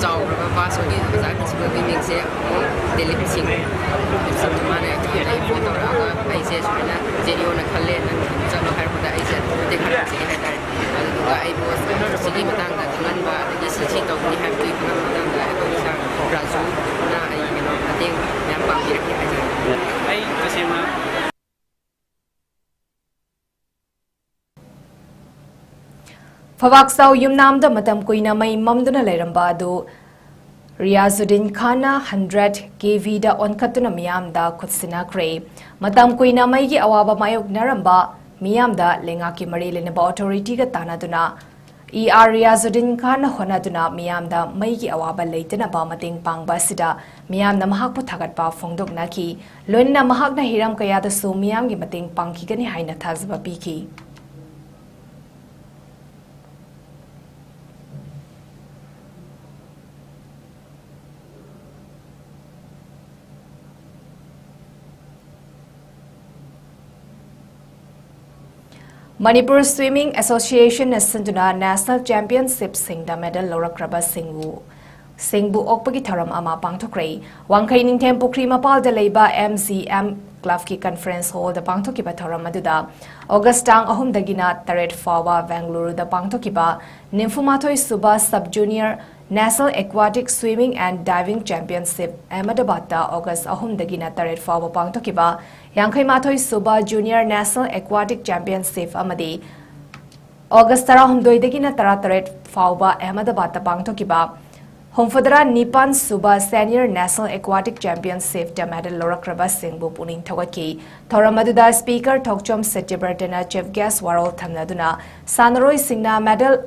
ꯆꯥꯎꯈ꯭ꯔꯕ, ꯚꯥꯁ ꯑꯣꯏꯈꯤ꯫ ꯑꯣꯖꯥ ꯄ꯭ꯔꯤꯟꯁꯤꯄꯥꯜꯒꯤ ꯃꯤꯡꯁꯦ ꯑꯃꯨꯛ ꯗꯤꯂꯤꯞ ꯁꯤꯡ꯫ ꯗꯤꯂꯤꯞ ꯁꯤꯡꯗꯨ ꯃꯥꯅ ꯑꯩꯉꯣꯟꯗ ꯏꯟꯐꯣꯔꯝ ꯇꯧꯔꯛꯑꯒ ꯑꯩꯁꯦ ꯁꯨꯃꯥꯏꯅ ꯖꯦ ꯗꯤ ꯑꯣꯅ ꯈꯜꯂꯦ, ꯅꯪ ꯆꯠꯂꯣ ꯍꯥꯏꯔꯛꯄꯗ ꯑꯩꯁꯦ ꯑꯗꯨꯝ ꯃꯇꯦꯡ ꯈꯔ ꯄꯥꯡꯖꯒꯦ ꯍꯥꯏꯇꯥꯔꯦ꯫ ꯑꯗꯨꯗꯨꯒ ꯑꯩꯕꯨ ꯁꯤꯒꯤ ꯃꯇꯥꯡꯗ ꯈꯪꯍꯟꯕ, ꯑꯗꯒꯤ ꯁꯤ ꯁꯤ ꯇꯧꯒꯅꯤ ꯍꯥꯏꯕꯗꯨꯒꯤ ꯈꯪꯍꯟꯕ ꯃꯇꯥꯡꯗ ꯑꯩꯈꯣꯏꯒꯤ ꯁꯥꯔ ꯔꯥꯖꯨꯅ ꯑꯩ ꯀꯩꯅꯣ ꯃꯇꯦꯡ ꯃꯌꯥꯝ ꯄꯥꯡꯕꯤꯔꯛꯀꯦ ꯍꯥꯏꯖꯔꯤ꯫ ꯑꯩ ꯇꯁꯦꯡꯅ ꯐꯋꯥꯛꯆꯥꯎ ꯌꯨꯝꯅꯥꯝꯗ ꯃꯇꯝ ꯀꯨꯏꯅ ꯃꯩ ꯃꯝꯗꯨꯅ ꯂꯩꯔꯝꯕ ꯑꯗꯨ ꯔꯤꯌꯥꯖꯨꯗꯤꯟ ꯈꯥꯟꯅ ꯍꯟꯗ꯭ꯔꯦꯠ ꯀꯦ ꯚꯤꯗ ꯑꯣꯟꯈꯠꯇꯨꯅ ꯃꯤꯌꯥꯝꯗ ꯈꯨꯠꯁꯤꯟꯅꯈ꯭ꯔꯦ꯫ ꯃꯇꯝ ꯀꯨꯏꯅ ꯃꯩꯒꯤ ꯑꯋꯥꯕ ꯃꯥꯌꯣꯛꯅꯔꯝꯕ ꯃꯤꯌꯥꯝꯗ ꯂꯩꯉꯥꯛꯀꯤ ꯃꯔꯤ ꯂꯩꯅꯕ ꯑꯣꯊꯣꯔꯤꯇꯤꯒ ꯇꯥꯟꯅꯗꯨꯅ ꯏ ꯑꯥꯔ ꯔꯤꯌꯥꯖꯨꯗꯤꯟ ꯈꯥꯟꯅ ꯍꯣꯠꯅꯗꯨꯅ ꯃꯤꯌꯥꯝꯗ ꯃꯩꯒꯤ ꯑꯋꯥꯕ ꯂꯩꯇꯅꯕ ꯃꯇꯦꯡ ꯄꯥꯡꯕ ꯑꯁꯤꯗ ꯃꯤꯌꯥꯝꯅ ꯃꯍꯥꯛꯄꯨ ꯊꯥꯒꯠꯄ ꯐꯣꯡꯗꯣꯛꯅꯈꯤ꯫ ꯂꯣꯏꯅꯅ ꯃꯍꯥꯛꯅ ꯍꯤꯔꯝ ꯀꯌꯥꯗꯁꯨ ꯃꯤꯌꯥꯝꯒꯤ ꯃꯇꯦꯡ ꯄꯥꯡꯈꯤꯒꯅꯤ ꯍꯥꯏꯅ ꯊꯥꯖꯕ ꯄꯤꯈꯤ꯫ ꯃꯅꯤꯄꯨꯔ ꯁ꯭ꯋꯤꯃꯤꯡ ꯑꯦꯁꯣꯁꯤꯌꯦꯁꯟꯅ ꯁꯤꯟꯗꯨꯅ ꯅꯦꯁꯅꯦꯜ ꯆꯦꯝꯄꯤꯌꯟꯁꯤꯞꯁꯤꯡꯗ ꯃꯦꯗꯜ ꯂꯧꯔꯛꯈ꯭ꯔꯕ ꯁꯤꯡꯕꯨ, ꯁꯤꯡꯕꯨ ꯑꯣꯛꯄꯒꯤ ꯊꯧꯔꯝ ꯑꯃ ꯄꯥꯡꯊꯣꯛꯈ꯭ꯔꯦ꯫ ꯋꯥꯡꯈꯩ ꯅꯤꯡꯊꯦꯝ ꯄꯨꯈ꯭ꯔꯤ ꯃꯄꯥꯜꯗ ꯂꯩꯕ ꯑꯦꯝ ꯖꯤ ꯑꯦꯝ ꯀ꯭ꯂꯕꯀꯤ ꯀꯟꯐꯔꯦꯟꯁ ꯍꯣꯜꯗ ꯄꯥꯡꯊꯣꯛꯈꯤꯕ ꯊꯧꯔꯝ ꯑꯗꯨꯗ ꯑꯣꯒꯁ ꯇꯥꯡ ꯑꯍꯨꯝꯗꯒꯤꯅ ꯇꯔꯦꯠ ꯐꯥꯎꯕ ꯕꯦꯡꯒꯂꯨꯔꯨꯗ ꯄꯥꯡꯊꯣꯛꯈꯤꯕ ꯅꯤꯐꯨꯃꯥꯊꯣꯏ ꯁꯨꯕ sub junior national aquatic swimming and diving championship ꯑꯍꯃꯗꯕꯥꯗꯇ ꯑꯣꯒꯁ ꯑꯍꯨꯝꯗꯒꯤꯅ ꯇꯔꯦꯠ ꯐꯥꯎꯕ ꯄꯥꯡꯊꯣꯛꯈꯤꯕ ꯌꯥꯡꯈꯩ ꯃꯥꯊꯣꯏ ꯁꯨꯕ ꯖꯨꯅꯤꯌꯔ ꯅꯦꯁꯅꯦꯜ ꯑꯦꯀ꯭ꯋꯥꯇꯤꯛ ꯆꯦꯝꯄꯤꯌꯟꯁꯤꯞ ꯑꯃꯗꯤ ꯑꯣꯒꯁ ꯇꯔꯥꯍꯨꯝꯗꯣꯏꯗꯒꯤꯅ ꯇꯔꯥꯇꯔꯦꯠ ꯐꯥꯎꯕ ꯑꯍꯃꯗꯕꯥꯗꯇ ꯄꯥꯡꯊꯣꯛꯈꯤꯕ ꯍꯨꯝꯐꯨꯇꯔꯥ ꯅꯤꯄꯥꯟ ꯁꯨꯕ ꯁꯦꯅꯤꯌꯔ ꯅꯦꯁꯅꯦꯜ ꯑꯦꯀ꯭ꯋꯥꯇꯤꯛ ꯆꯦꯝꯄꯤꯌꯟꯁꯤꯞꯇ ꯃꯦꯗꯜ ꯂꯧꯔꯛꯈ꯭ꯔꯕꯁꯤꯡꯕꯨ ꯄꯨꯛꯅꯤꯡ ꯊꯧꯒꯠꯈꯤ꯫ ꯊꯧꯔꯝ ꯑꯗꯨꯗ ꯁ꯭ꯄꯤꯀꯔ ꯊꯣꯛꯆꯣꯝ ꯁꯇ꯭ꯌꯕ꯭ꯔꯇꯅ ꯆꯤꯐ ꯒꯦꯁ ꯋꯥꯔꯣꯜ ꯊꯝꯅꯗꯨꯅ ꯁꯥꯟꯅꯔꯣꯏꯁꯤꯡꯅ ꯃꯦꯗꯜ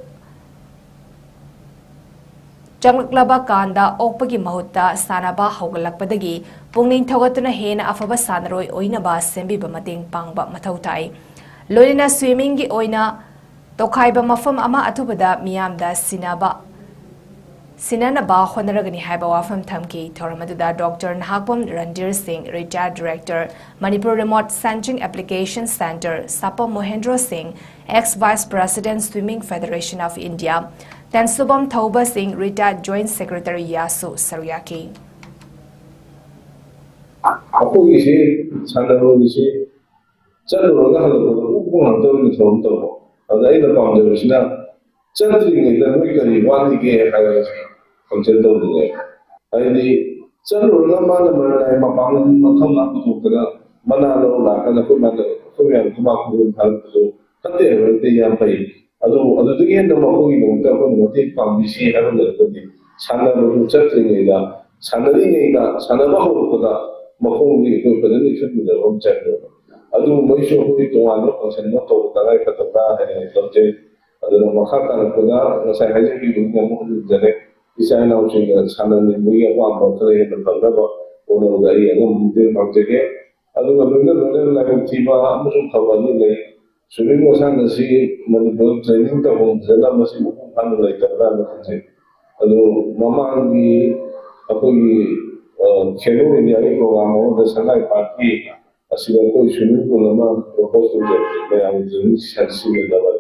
ꯆꯪꯂꯛꯂꯕ ꯀꯥꯟꯗ ꯑꯣꯛꯄꯒꯤ ꯃꯍꯨꯠꯇ ꯁꯥꯟꯅꯕ ꯍꯧꯒꯠꯂꯛꯄꯗꯒꯤ ꯄꯨꯛꯅꯤꯡ ꯊꯧꯒꯠꯇꯨꯅ ꯍꯦꯟꯅ ꯑꯐꯕ ꯁꯥꯟꯅꯔꯣꯏ ꯑꯣꯏꯅꯕ ꯁꯦꯝꯕꯤꯕ ꯃꯇꯦꯡ ꯄꯥꯡꯕ ꯃꯊꯧ ꯇꯥꯏ꯫ ꯂꯣꯏꯅꯅ ꯁ꯭ꯋꯤꯃꯤꯡꯒꯤ ꯑꯣꯏꯅ ꯇꯣꯈꯥꯏꯕ ꯃꯐꯝ ꯑꯃ ꯑꯊꯨꯕꯗ ꯃꯤꯌꯥꯝꯗ ꯁꯤꯟꯅꯕ ꯁꯤꯟꯅꯅꯕ ꯍꯣꯠꯅꯔꯒꯅꯤ ꯍꯥꯏꯕ ꯋꯥꯐꯝ ꯊꯝꯈꯤ꯫ ꯊꯧꯔꯝ ꯑꯗꯨꯗ doctor Nahakpam Randhir Singh, retire director, Manipur remote sensing application centre, Sapam Mohendro Singh, ex vice president, swimming federation of India, Tensubam Thouba Singh, retire joint secretary ꯌꯥꯁꯨ ꯁꯔꯨꯛ ꯌꯥꯈꯤ꯫ ꯑꯩꯈꯣꯏꯒꯤꯁꯤ ꯁꯥꯟꯅꯔꯣꯏꯁꯤ ꯆꯠꯂꯨꯔꯒ ꯍꯜꯂꯛꯄꯗ ꯎꯕ ꯉꯥꯛꯇ ꯑꯣꯏꯅ ꯊꯧꯔꯝ ꯇꯧꯕ꯫ ꯑꯗ ꯑꯩꯅ ꯄꯥꯝꯖꯕꯁꯤꯅ ꯆꯠꯇ꯭ꯔꯤꯉꯩꯗ ꯅꯣꯏ ꯀꯔꯤ ꯋꯥꯠꯂꯤꯒꯦ ꯍꯥꯏꯔꯒ ꯀꯝꯄ꯭ꯂꯦꯟ ꯇꯧꯅꯤꯡꯉꯦ꯫ ꯍꯥꯏꯗꯤ ꯆꯠꯂꯨꯔꯒ ꯃꯥꯅ ꯃꯔꯥꯏ ꯃꯄꯥꯡꯒꯜ ꯃꯊꯧꯅꯥ ꯄꯨꯊꯣꯛꯇꯅ ꯃꯅꯥ ꯂꯧ ꯂꯥꯛꯀꯥꯟꯗ ꯑꯩꯈꯣꯏ ꯃꯥꯅ ꯑꯩꯈꯣꯏ ꯃꯌꯥꯝ ꯈꯨꯕꯥꯛ ꯈꯨꯕꯤꯅ ꯊꯥꯔꯛꯄꯗꯣ ꯐꯠꯇꯦ ꯍꯥꯏꯕ ꯅꯠꯇꯦ, ꯌꯥꯝ ꯐꯩ꯫ ꯑꯗꯨꯕꯨ ꯑꯗꯨꯗꯒꯤ ꯍꯦꯟꯅ ꯃꯈꯣꯏꯒꯤꯗꯃꯛꯇ ꯑꯩꯈꯣꯏꯅ ꯃꯇꯦꯡ ꯄꯥꯡꯕꯤꯁꯤ ꯍꯥꯏꯕ ꯂꯩꯔꯒꯗꯤ ꯁꯥꯟꯅꯕꯗꯨ ꯆꯠꯇ꯭ꯔꯤꯉꯩꯗ, ꯁꯥꯟꯅꯔꯤꯉꯩꯗ, ꯁꯥꯟꯅꯕ ꯍꯧꯔꯛꯄꯗ ꯃꯈꯣꯡꯗꯤ ꯑꯩꯈꯣꯏ ꯐꯖꯅ ꯏꯟꯈꯠꯃꯤꯟꯅꯕ ꯑꯃ ꯆꯪꯉꯦꯕ꯫ ꯑꯗꯨꯒꯨꯝꯕꯩꯁꯨ ꯑꯩꯈꯣꯏ ꯇꯣꯉꯥꯟꯕ ꯐꯪꯁꯟ ꯑꯃ ꯇꯧꯕ ꯇꯉꯥꯏ ꯐꯗꯕ꯭ꯔꯥ ꯍꯥꯏꯅ ꯑꯩ ꯂꯧꯖꯩ꯫ ꯑꯗꯨꯅ ꯃꯈꯥ ꯇꯥꯔꯛꯄꯗ ꯉꯁꯥꯏ ꯍꯥꯏꯖꯈꯤꯕꯗꯨꯅ ꯑꯃꯨꯛ ꯍꯟꯖꯤꯟꯖꯔꯦ, ꯏꯆꯥ ꯏꯅꯥꯎꯁꯤꯡꯅ ꯁꯥꯟꯅꯅꯤꯡꯕꯒꯤ ꯑꯄꯥꯝꯕ ꯈꯔ ꯍꯦꯟꯅ ꯐꯪꯅꯕ ꯍꯣꯠꯅꯕꯗ ꯑꯩ ꯑꯉꯝꯕ ꯃꯇꯦꯡ ꯄꯥꯡꯖꯒꯦ꯫ ꯑꯗꯨꯒ ꯂꯣꯏꯅ ꯂꯣꯏꯅꯅ ꯂꯥꯏꯕꯛ ꯊꯤꯕ ꯑꯃꯁꯨꯡ ꯐꯕ ꯑꯅꯤ ꯂꯩ꯫ ꯁ꯭ꯋꯤꯃꯤꯡ ꯃꯁꯥꯟꯅ ꯑꯁꯤ ꯃꯅꯤꯄꯨꯔ ꯇ꯭ꯔꯦꯅꯤꯡ ꯇꯧꯐꯝ ꯐꯖꯅ ꯃꯁꯤ ꯃꯄꯨꯡ ꯐꯥꯅ ꯂꯩꯇꯕ꯭ꯔꯥꯅ ꯈꯟꯖꯩ꯫ ꯑꯗꯨ ꯃꯃꯥꯡꯒꯤ ꯑꯩꯈꯣꯏꯒꯤ ꯈꯦꯂꯣ ꯏꯟꯗꯤꯌꯥꯒꯤ ꯄ꯭ꯔꯣꯒ꯭ꯔꯥꯝ ꯑꯃꯗ ꯁꯉꯥꯏ ꯄꯥꯔꯛꯀꯤ ꯑꯁꯤꯗ ꯑꯩꯈꯣꯏ ꯁ꯭ꯋꯤꯃꯤꯡ ꯄꯨꯜ ꯑꯃ ꯄ꯭ꯔꯣꯄꯣꯁ ꯇꯧꯖꯕꯅꯤ, ꯃꯌꯥꯝꯒꯤ ꯁ꯭ꯋꯤꯃꯤꯡ ꯁꯤꯖꯤꯟꯅꯅꯕ꯫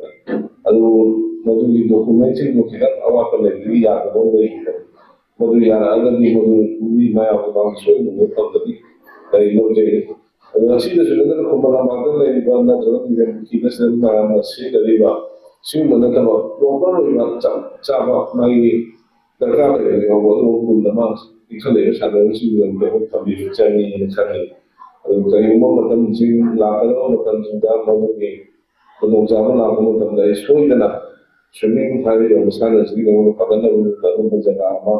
ꯑꯗꯨ ꯃꯗꯨꯒꯤ ꯗꯣꯀꯨꯃꯦꯟꯁꯤꯡꯗꯨ ꯈꯤꯇꯪ ꯑꯋꯥꯠꯄ ꯂꯩꯕꯒꯤ ꯌꯥꯗꯕ ꯑꯃ ꯂꯩꯈꯤꯕꯅꯤ꯫ ꯃꯗꯨ ꯌꯥꯔꯛꯑꯒꯗꯤ ꯃꯗꯨ ꯃꯤ ꯃꯌꯥꯝꯒꯤ ꯃꯥꯡ ꯁꯣꯏꯗꯅ ꯐꯪꯒꯅꯤ ꯑꯩ ꯂꯧꯖꯩ꯫ ꯉꯁꯤꯗꯁꯨ ꯅꯠꯇꯅ ꯈꯨꯃꯟ ꯂꯝꯄꯥꯛꯇ ꯂꯩꯔꯤꯕ ꯅꯠꯇ꯭ꯔꯒ ꯅꯤꯡꯊꯦꯝ ꯄꯨꯈ꯭ꯔꯤꯗ ꯃꯌꯥꯝꯅ ꯁꯤꯖꯤꯟꯅꯔꯤꯕ ꯁꯤꯒꯨꯝꯕ ꯅꯠꯇꯕ ꯄ꯭ꯔꯣꯄꯔ ꯑꯣꯏꯕ ꯆꯞ ꯆꯥꯕ ꯃꯥꯒꯤ ꯗꯔꯀꯥꯔ ꯂꯩꯔꯤꯕ ꯌꯥꯎꯕ ꯑꯗꯨꯒꯨꯝꯕ ꯄꯨꯝꯅꯃꯛ ꯏꯟꯈꯠꯂꯛꯏꯕ ꯁꯥꯟꯅꯔꯣꯏꯁꯤꯡꯒꯤꯗꯃꯛꯇ ꯊꯝꯕꯤꯕ ꯆꯪꯉꯦꯅ ꯈꯜꯂꯤ꯫ ꯑꯗꯨ ꯀꯔꯤꯒꯨꯝꯕ ꯃꯇꯝꯁꯤꯡ ꯂꯥꯛꯀꯗꯕ ꯃꯇꯝꯁꯤꯡꯗ ꯃꯗꯨꯒꯤ ꯈꯨꯗꯣꯡꯆꯥꯕ ꯂꯥꯛꯄ ꯃꯇꯝꯗ ꯑꯩ ꯁꯣꯏꯗꯅ swimming ꯍꯥꯏꯔꯤꯕ ꯃꯁꯥꯟꯅ ꯑꯁꯤꯒꯤꯗꯃꯛꯇ ꯐꯒꯠꯅꯕꯒꯤꯗꯃꯛꯇ ꯑꯗꯨꯝꯕ ꯖꯒꯥ ꯑꯃ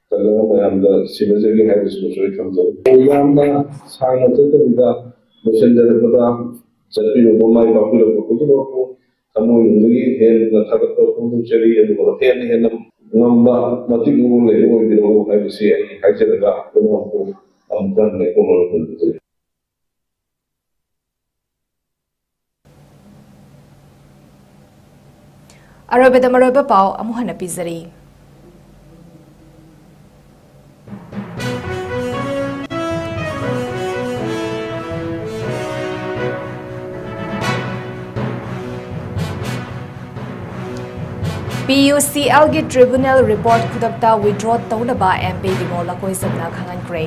ꯀꯜꯂꯒ ꯃꯌꯥꯝꯗ ꯁꯤꯟꯅꯖꯒꯦ ꯍꯥꯏꯕꯁꯤꯃꯁꯨ ꯑꯩ ꯊꯝꯖꯔꯤ꯫ ꯌꯥꯝꯅ ꯁꯥꯡꯅ ꯆꯠꯇꯕꯤꯗ ꯂꯣꯏꯁꯤꯟꯖꯔꯛꯄꯗ ꯆꯠꯄꯤꯔꯨꯕ ꯃꯥꯏ ꯄꯥꯛꯄꯤꯔꯛꯄ ꯈꯨꯗꯤꯡꯃꯛꯄꯨ ꯊꯃꯣꯏꯅꯨꯡꯗꯒꯤ ꯍꯦꯟꯅ ꯊꯥꯒꯠꯄ ꯐꯣꯡꯗꯣꯛꯆꯔꯤ, ꯑꯗꯨꯒ ꯍꯦꯟꯅ ꯍꯦꯟꯅ ꯉꯝꯕ ꯃꯇꯤꯛ ꯃꯒꯨꯟ ꯂꯩꯕ ꯑꯣꯏꯕꯤꯔꯛꯎ ꯍꯥꯏꯕꯁꯤ ꯑꯩ ꯍꯥꯏꯖꯔꯒ ꯄꯨꯝꯅꯃꯛꯄꯨ ꯑꯃꯨꯛꯀ ꯍꯟꯅ ꯏꯀꯣꯛ ꯃꯔꯣꯝ ꯊꯝꯖꯔꯤ꯫ ꯑꯔꯣꯏꯕꯗ ꯃꯔꯨꯑꯣꯏꯕ ꯄꯥꯎ ꯑꯃꯨꯛ ꯍꯟꯅ ꯄꯤꯖꯔꯤ꯫ ꯄꯤ ꯌꯨ ꯁꯤ ꯑꯦꯜꯒꯤ tribunal report ꯈꯨꯗꯛꯇ withdraw ꯇꯧꯅꯕ ꯑꯦꯝ ꯄꯤ ꯕꯤꯃꯣꯜ ꯂꯀꯣꯏꯖꯝꯅ ꯈꯪꯍꯟꯈ꯭ꯔꯦ꯫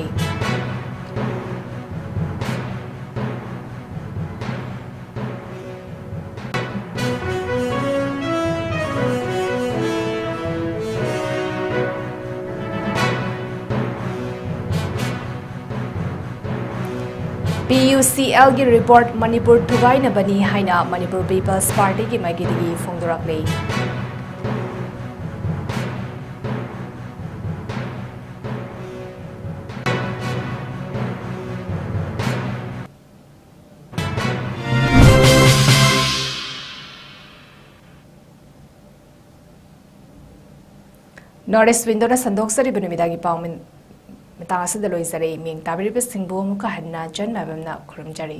ꯄꯤ ꯌꯨ ꯁꯤ ꯑꯦꯜꯒꯤ report ꯃꯅꯤꯄꯨꯔ ꯊꯨꯒꯥꯏꯅꯕꯅꯤ ꯍꯥꯏꯅ ꯃꯅꯤꯄꯨꯔ ꯄꯤꯄꯜꯁ ꯄꯥꯔꯇꯤꯒꯤ ꯃꯥꯏꯀꯩꯗꯒꯤ ꯐꯣꯡꯗꯣꯔꯛꯂꯤ꯫ North East Window ꯅ ꯁꯟꯗꯣꯛꯆꯔꯤꯕ ꯅꯨꯃꯤꯗꯥꯡꯒꯤ ꯄꯥꯎ ꯃꯤꯟ-, ꯃꯇꯥꯡ ꯑꯁꯤꯗ ꯂꯣꯏꯖꯔꯦ꯫ ꯃꯤꯡ ꯇꯥꯕꯤꯔꯤꯕꯁꯤꯡꯕꯨ ꯑꯃꯨꯛꯀ ꯍꯟꯅ ꯆꯟ ꯃꯥꯏꯕꯝꯅ ꯈꯨꯔꯨꯝꯖꯔꯤ꯫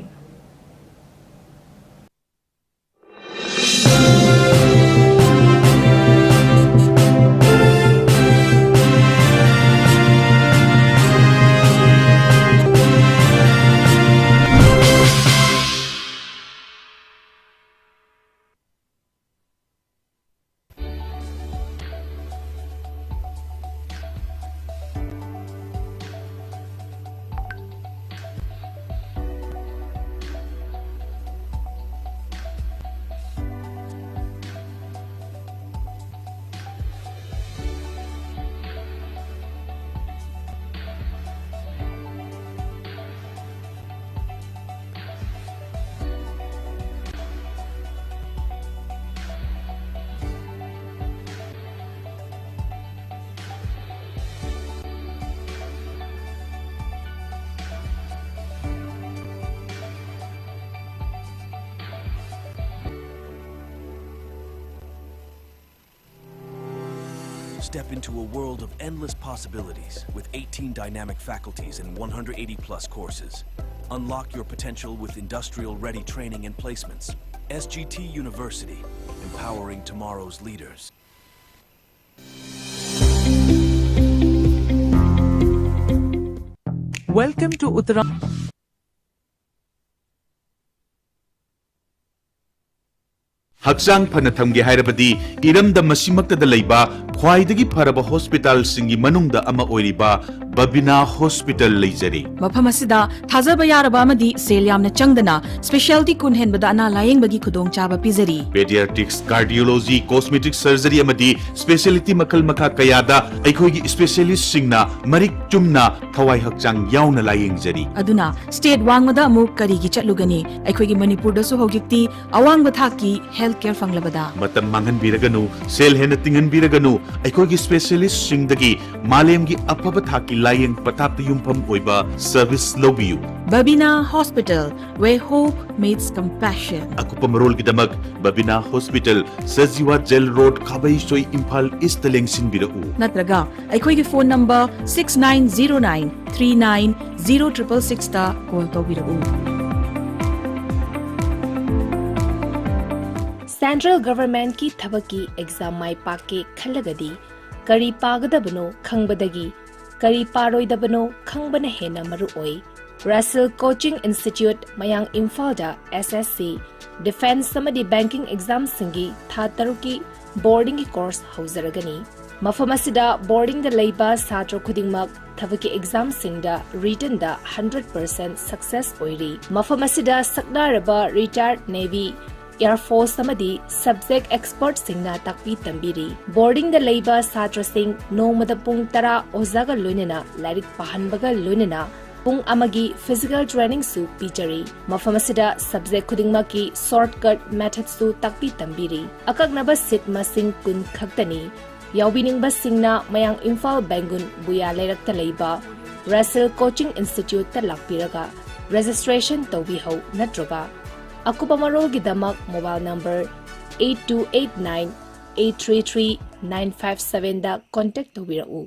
Step into a world of endless possibilities with eighteen dynamic faculties and one hundred eighty plus courses. Unlock your potential with industrial ready training and placements. S G T University, empowering tomorrow's leaders. Welcome to Uttara. ꯍꯛꯆꯥꯡ ꯐꯅ ꯊꯝꯒꯦ ꯍꯥꯏꯔꯕꯗꯤ ꯏꯔꯝꯗꯝ ꯑꯁꯤꯃꯛꯇꯗ ꯂꯩꯕ ꯈ꯭ꯋꯥꯏꯗꯒꯤ ꯐꯔꯕ ꯍꯣꯁꯄꯤꯇꯥꯜꯁꯤꯡꯒꯤ ꯃꯅꯨꯡꯗ ꯑꯃ ꯑꯣꯏꯔꯤꯕ ꯕꯕꯤꯅꯥ ꯍꯣꯁꯄꯤꯇꯥꯜ ꯂꯩꯖꯔꯤ꯫ ꯃꯐꯝ ꯑꯁꯤꯗ ꯊꯥꯖꯕ ꯌꯥꯔꯕ ꯑꯃꯗꯤ ꯁꯦꯜ ꯌꯥꯝꯅ ꯆꯪꯗꯅ specialty ꯀꯨꯟ ꯍꯦꯟꯕꯗ ꯑꯅꯥ ꯂꯥꯌꯦꯡꯕꯒꯤ ꯈꯨꯗꯣꯡꯆꯥꯕ ꯄꯤꯖꯔꯤ꯫ Pediatrics, cardiology, cosmetic surgery ꯑꯃꯗꯤ specialty ꯃꯈꯜ ꯃꯈꯥ ꯀꯌꯥꯗ ꯑꯩꯈꯣꯏꯒꯤ specialistꯁꯤꯡꯅ ꯃꯔꯤꯛ ꯆꯨꯝꯅ ꯊꯋꯥꯏ ꯍꯛꯆꯥꯡ ꯌꯥꯎꯅ ꯂꯥꯌꯦꯡꯖꯔꯤ꯫ ꯑꯗꯨꯅ state ꯋꯥꯡꯃꯗ ꯑꯃꯨꯛ ꯀꯔꯤꯒꯤ ꯆꯠꯂꯨꯒꯅꯤ? ꯑꯩꯈꯣꯏꯒꯤ ꯃꯅꯤꯄꯨꯔꯗꯁꯨ ꯍꯧꯖꯤꯛꯇꯤ ꯑꯋꯥꯡꯕ ꯊꯥꯛꯀꯤ health care ꯐꯪꯂꯕꯗ꯫ ꯃꯇꯝ ꯃꯥꯡꯍꯟꯕꯤꯔꯒꯅꯨ, ꯁꯦꯜ ꯍꯦꯟꯅ ꯇꯤꯡꯍꯟꯕꯤꯔꯒꯅꯨ, ꯑꯩꯈꯣꯏꯒꯤ specialistꯁꯤꯡꯗꯒꯤ ꯃꯥꯂꯦꯝꯒꯤ ꯑꯐꯕ ꯊꯥꯛꯀꯤ ꯂꯥꯌꯦꯡ ꯄꯊꯥꯞꯇ ꯌꯨꯝꯐꯝ ꯑꯣꯏꯕ service ꯂꯧꯕꯤꯌꯨ꯫ Babina Hospital, where hope meets compassion. ꯑꯀꯨꯞꯄ ꯃꯔꯣꯜꯒꯤꯗꯃꯛ Babina hospital, Sajiwa jail road, Khabeisoi, Imphal East ꯂꯦꯡꯁꯤꯟꯕꯤꯔꯛꯎ꯫ ꯅꯠꯇ꯭ꯔꯒ ꯑꯩꯈꯣꯏꯒꯤ phone number six nine zero nine three nine zero triple sixꯇ call ꯇꯧꯕꯤꯔꯛꯎ꯫ Central Governmentꯀꯤ ꯊꯕꯛꯀꯤ exam ꯃꯥꯏ ꯄꯥꯛꯀꯦ ꯈꯜꯂꯒꯗꯤ ꯀꯔꯤ ꯄꯥꯒꯗꯕꯅꯣ ꯈꯪꯕꯗꯒꯤ ꯀꯔꯤ ꯄꯥꯔꯣꯏꯗꯕꯅꯣ ꯈꯪꯕꯅ ꯍꯦꯟꯅ ꯃꯔꯨ ꯑꯣꯏ꯫ Russell Coaching Institute, ꯃꯌꯥꯡ ꯏꯝꯐꯥꯜꯗ S S C, defence ꯑꯃꯗꯤ banking examꯁꯤꯡꯒꯤ ꯊꯥ ꯇꯔꯨꯛꯀꯤ boardingꯒꯤ course ꯍꯧꯖꯔꯒꯅꯤ꯫ ꯃꯐꯝ ꯑꯁꯤꯗ boardingꯗ ꯂꯩꯕ ꯁꯥꯇ꯭ꯔ ꯈꯨꯗꯤꯡꯃꯛ ꯊꯕꯛꯀꯤ examꯁꯤꯡꯗ writtenꯗ hundred percent success ꯑꯣꯏꯔꯤ꯫ ꯃꯐꯝ ꯑꯁꯤꯗ ꯁꯛꯅꯥꯔꯕ retired Navy, Air Force ꯑꯃꯗꯤ subject expertꯁꯤꯡꯅ ꯇꯥꯛꯄꯤ ꯇꯝꯕꯤꯔꯤ꯫ Boardingꯗ ꯂꯩꯕ ꯁꯥꯇ꯭ꯔꯁꯤꯡ ꯅꯣꯡꯃꯗ ꯄꯨꯡ ꯇꯔꯥ ꯑꯣꯖꯥꯒ ꯂꯣꯏꯅꯅ ꯂꯥꯏꯔꯤꯛ ꯄꯥꯍꯟꯕꯒ ꯂꯣꯏꯅꯅ ꯄꯨꯡ ꯑꯃꯒꯤ physical trainingꯁꯨ ꯄꯤꯖꯔꯤ꯫ ꯃꯐꯝ ꯑꯁꯤꯗ subject ꯈꯨꯗꯤꯡꯃꯛꯀꯤ shortcut methodꯁꯨ ꯇꯥꯛꯄꯤ ꯇꯝꯕꯤꯔꯤ꯫ ꯑꯀꯛꯅꯕ seat ꯃꯁꯤꯡ ꯀꯨꯟ ꯈꯛꯇꯅꯤ꯫ ꯌꯥꯎꯕꯤꯅꯤꯡꯕꯁꯤꯡꯅ ꯃꯌꯥꯡ ꯏꯝꯐꯥꯜ ꯕꯦꯡꯒꯨꯟ ꯕꯨꯌꯥ ꯂꯩꯔꯛꯇ ꯂꯩꯕ Russell Coaching Instituteꯇ ꯂꯥꯛꯄꯤꯔꯒ registration ꯇꯧꯕꯤꯍꯧ ꯅꯠꯇ꯭ꯔꯒ ꯑꯀꯨꯞꯄ ꯃꯔꯣꯜꯒꯤꯗꯃꯛ mobile number eight two eight nine eight three three nine five ꯁꯚꯦꯟꯗ ꯀꯣꯟꯇꯦꯛ ꯇꯧꯕꯤꯔꯛꯎ꯫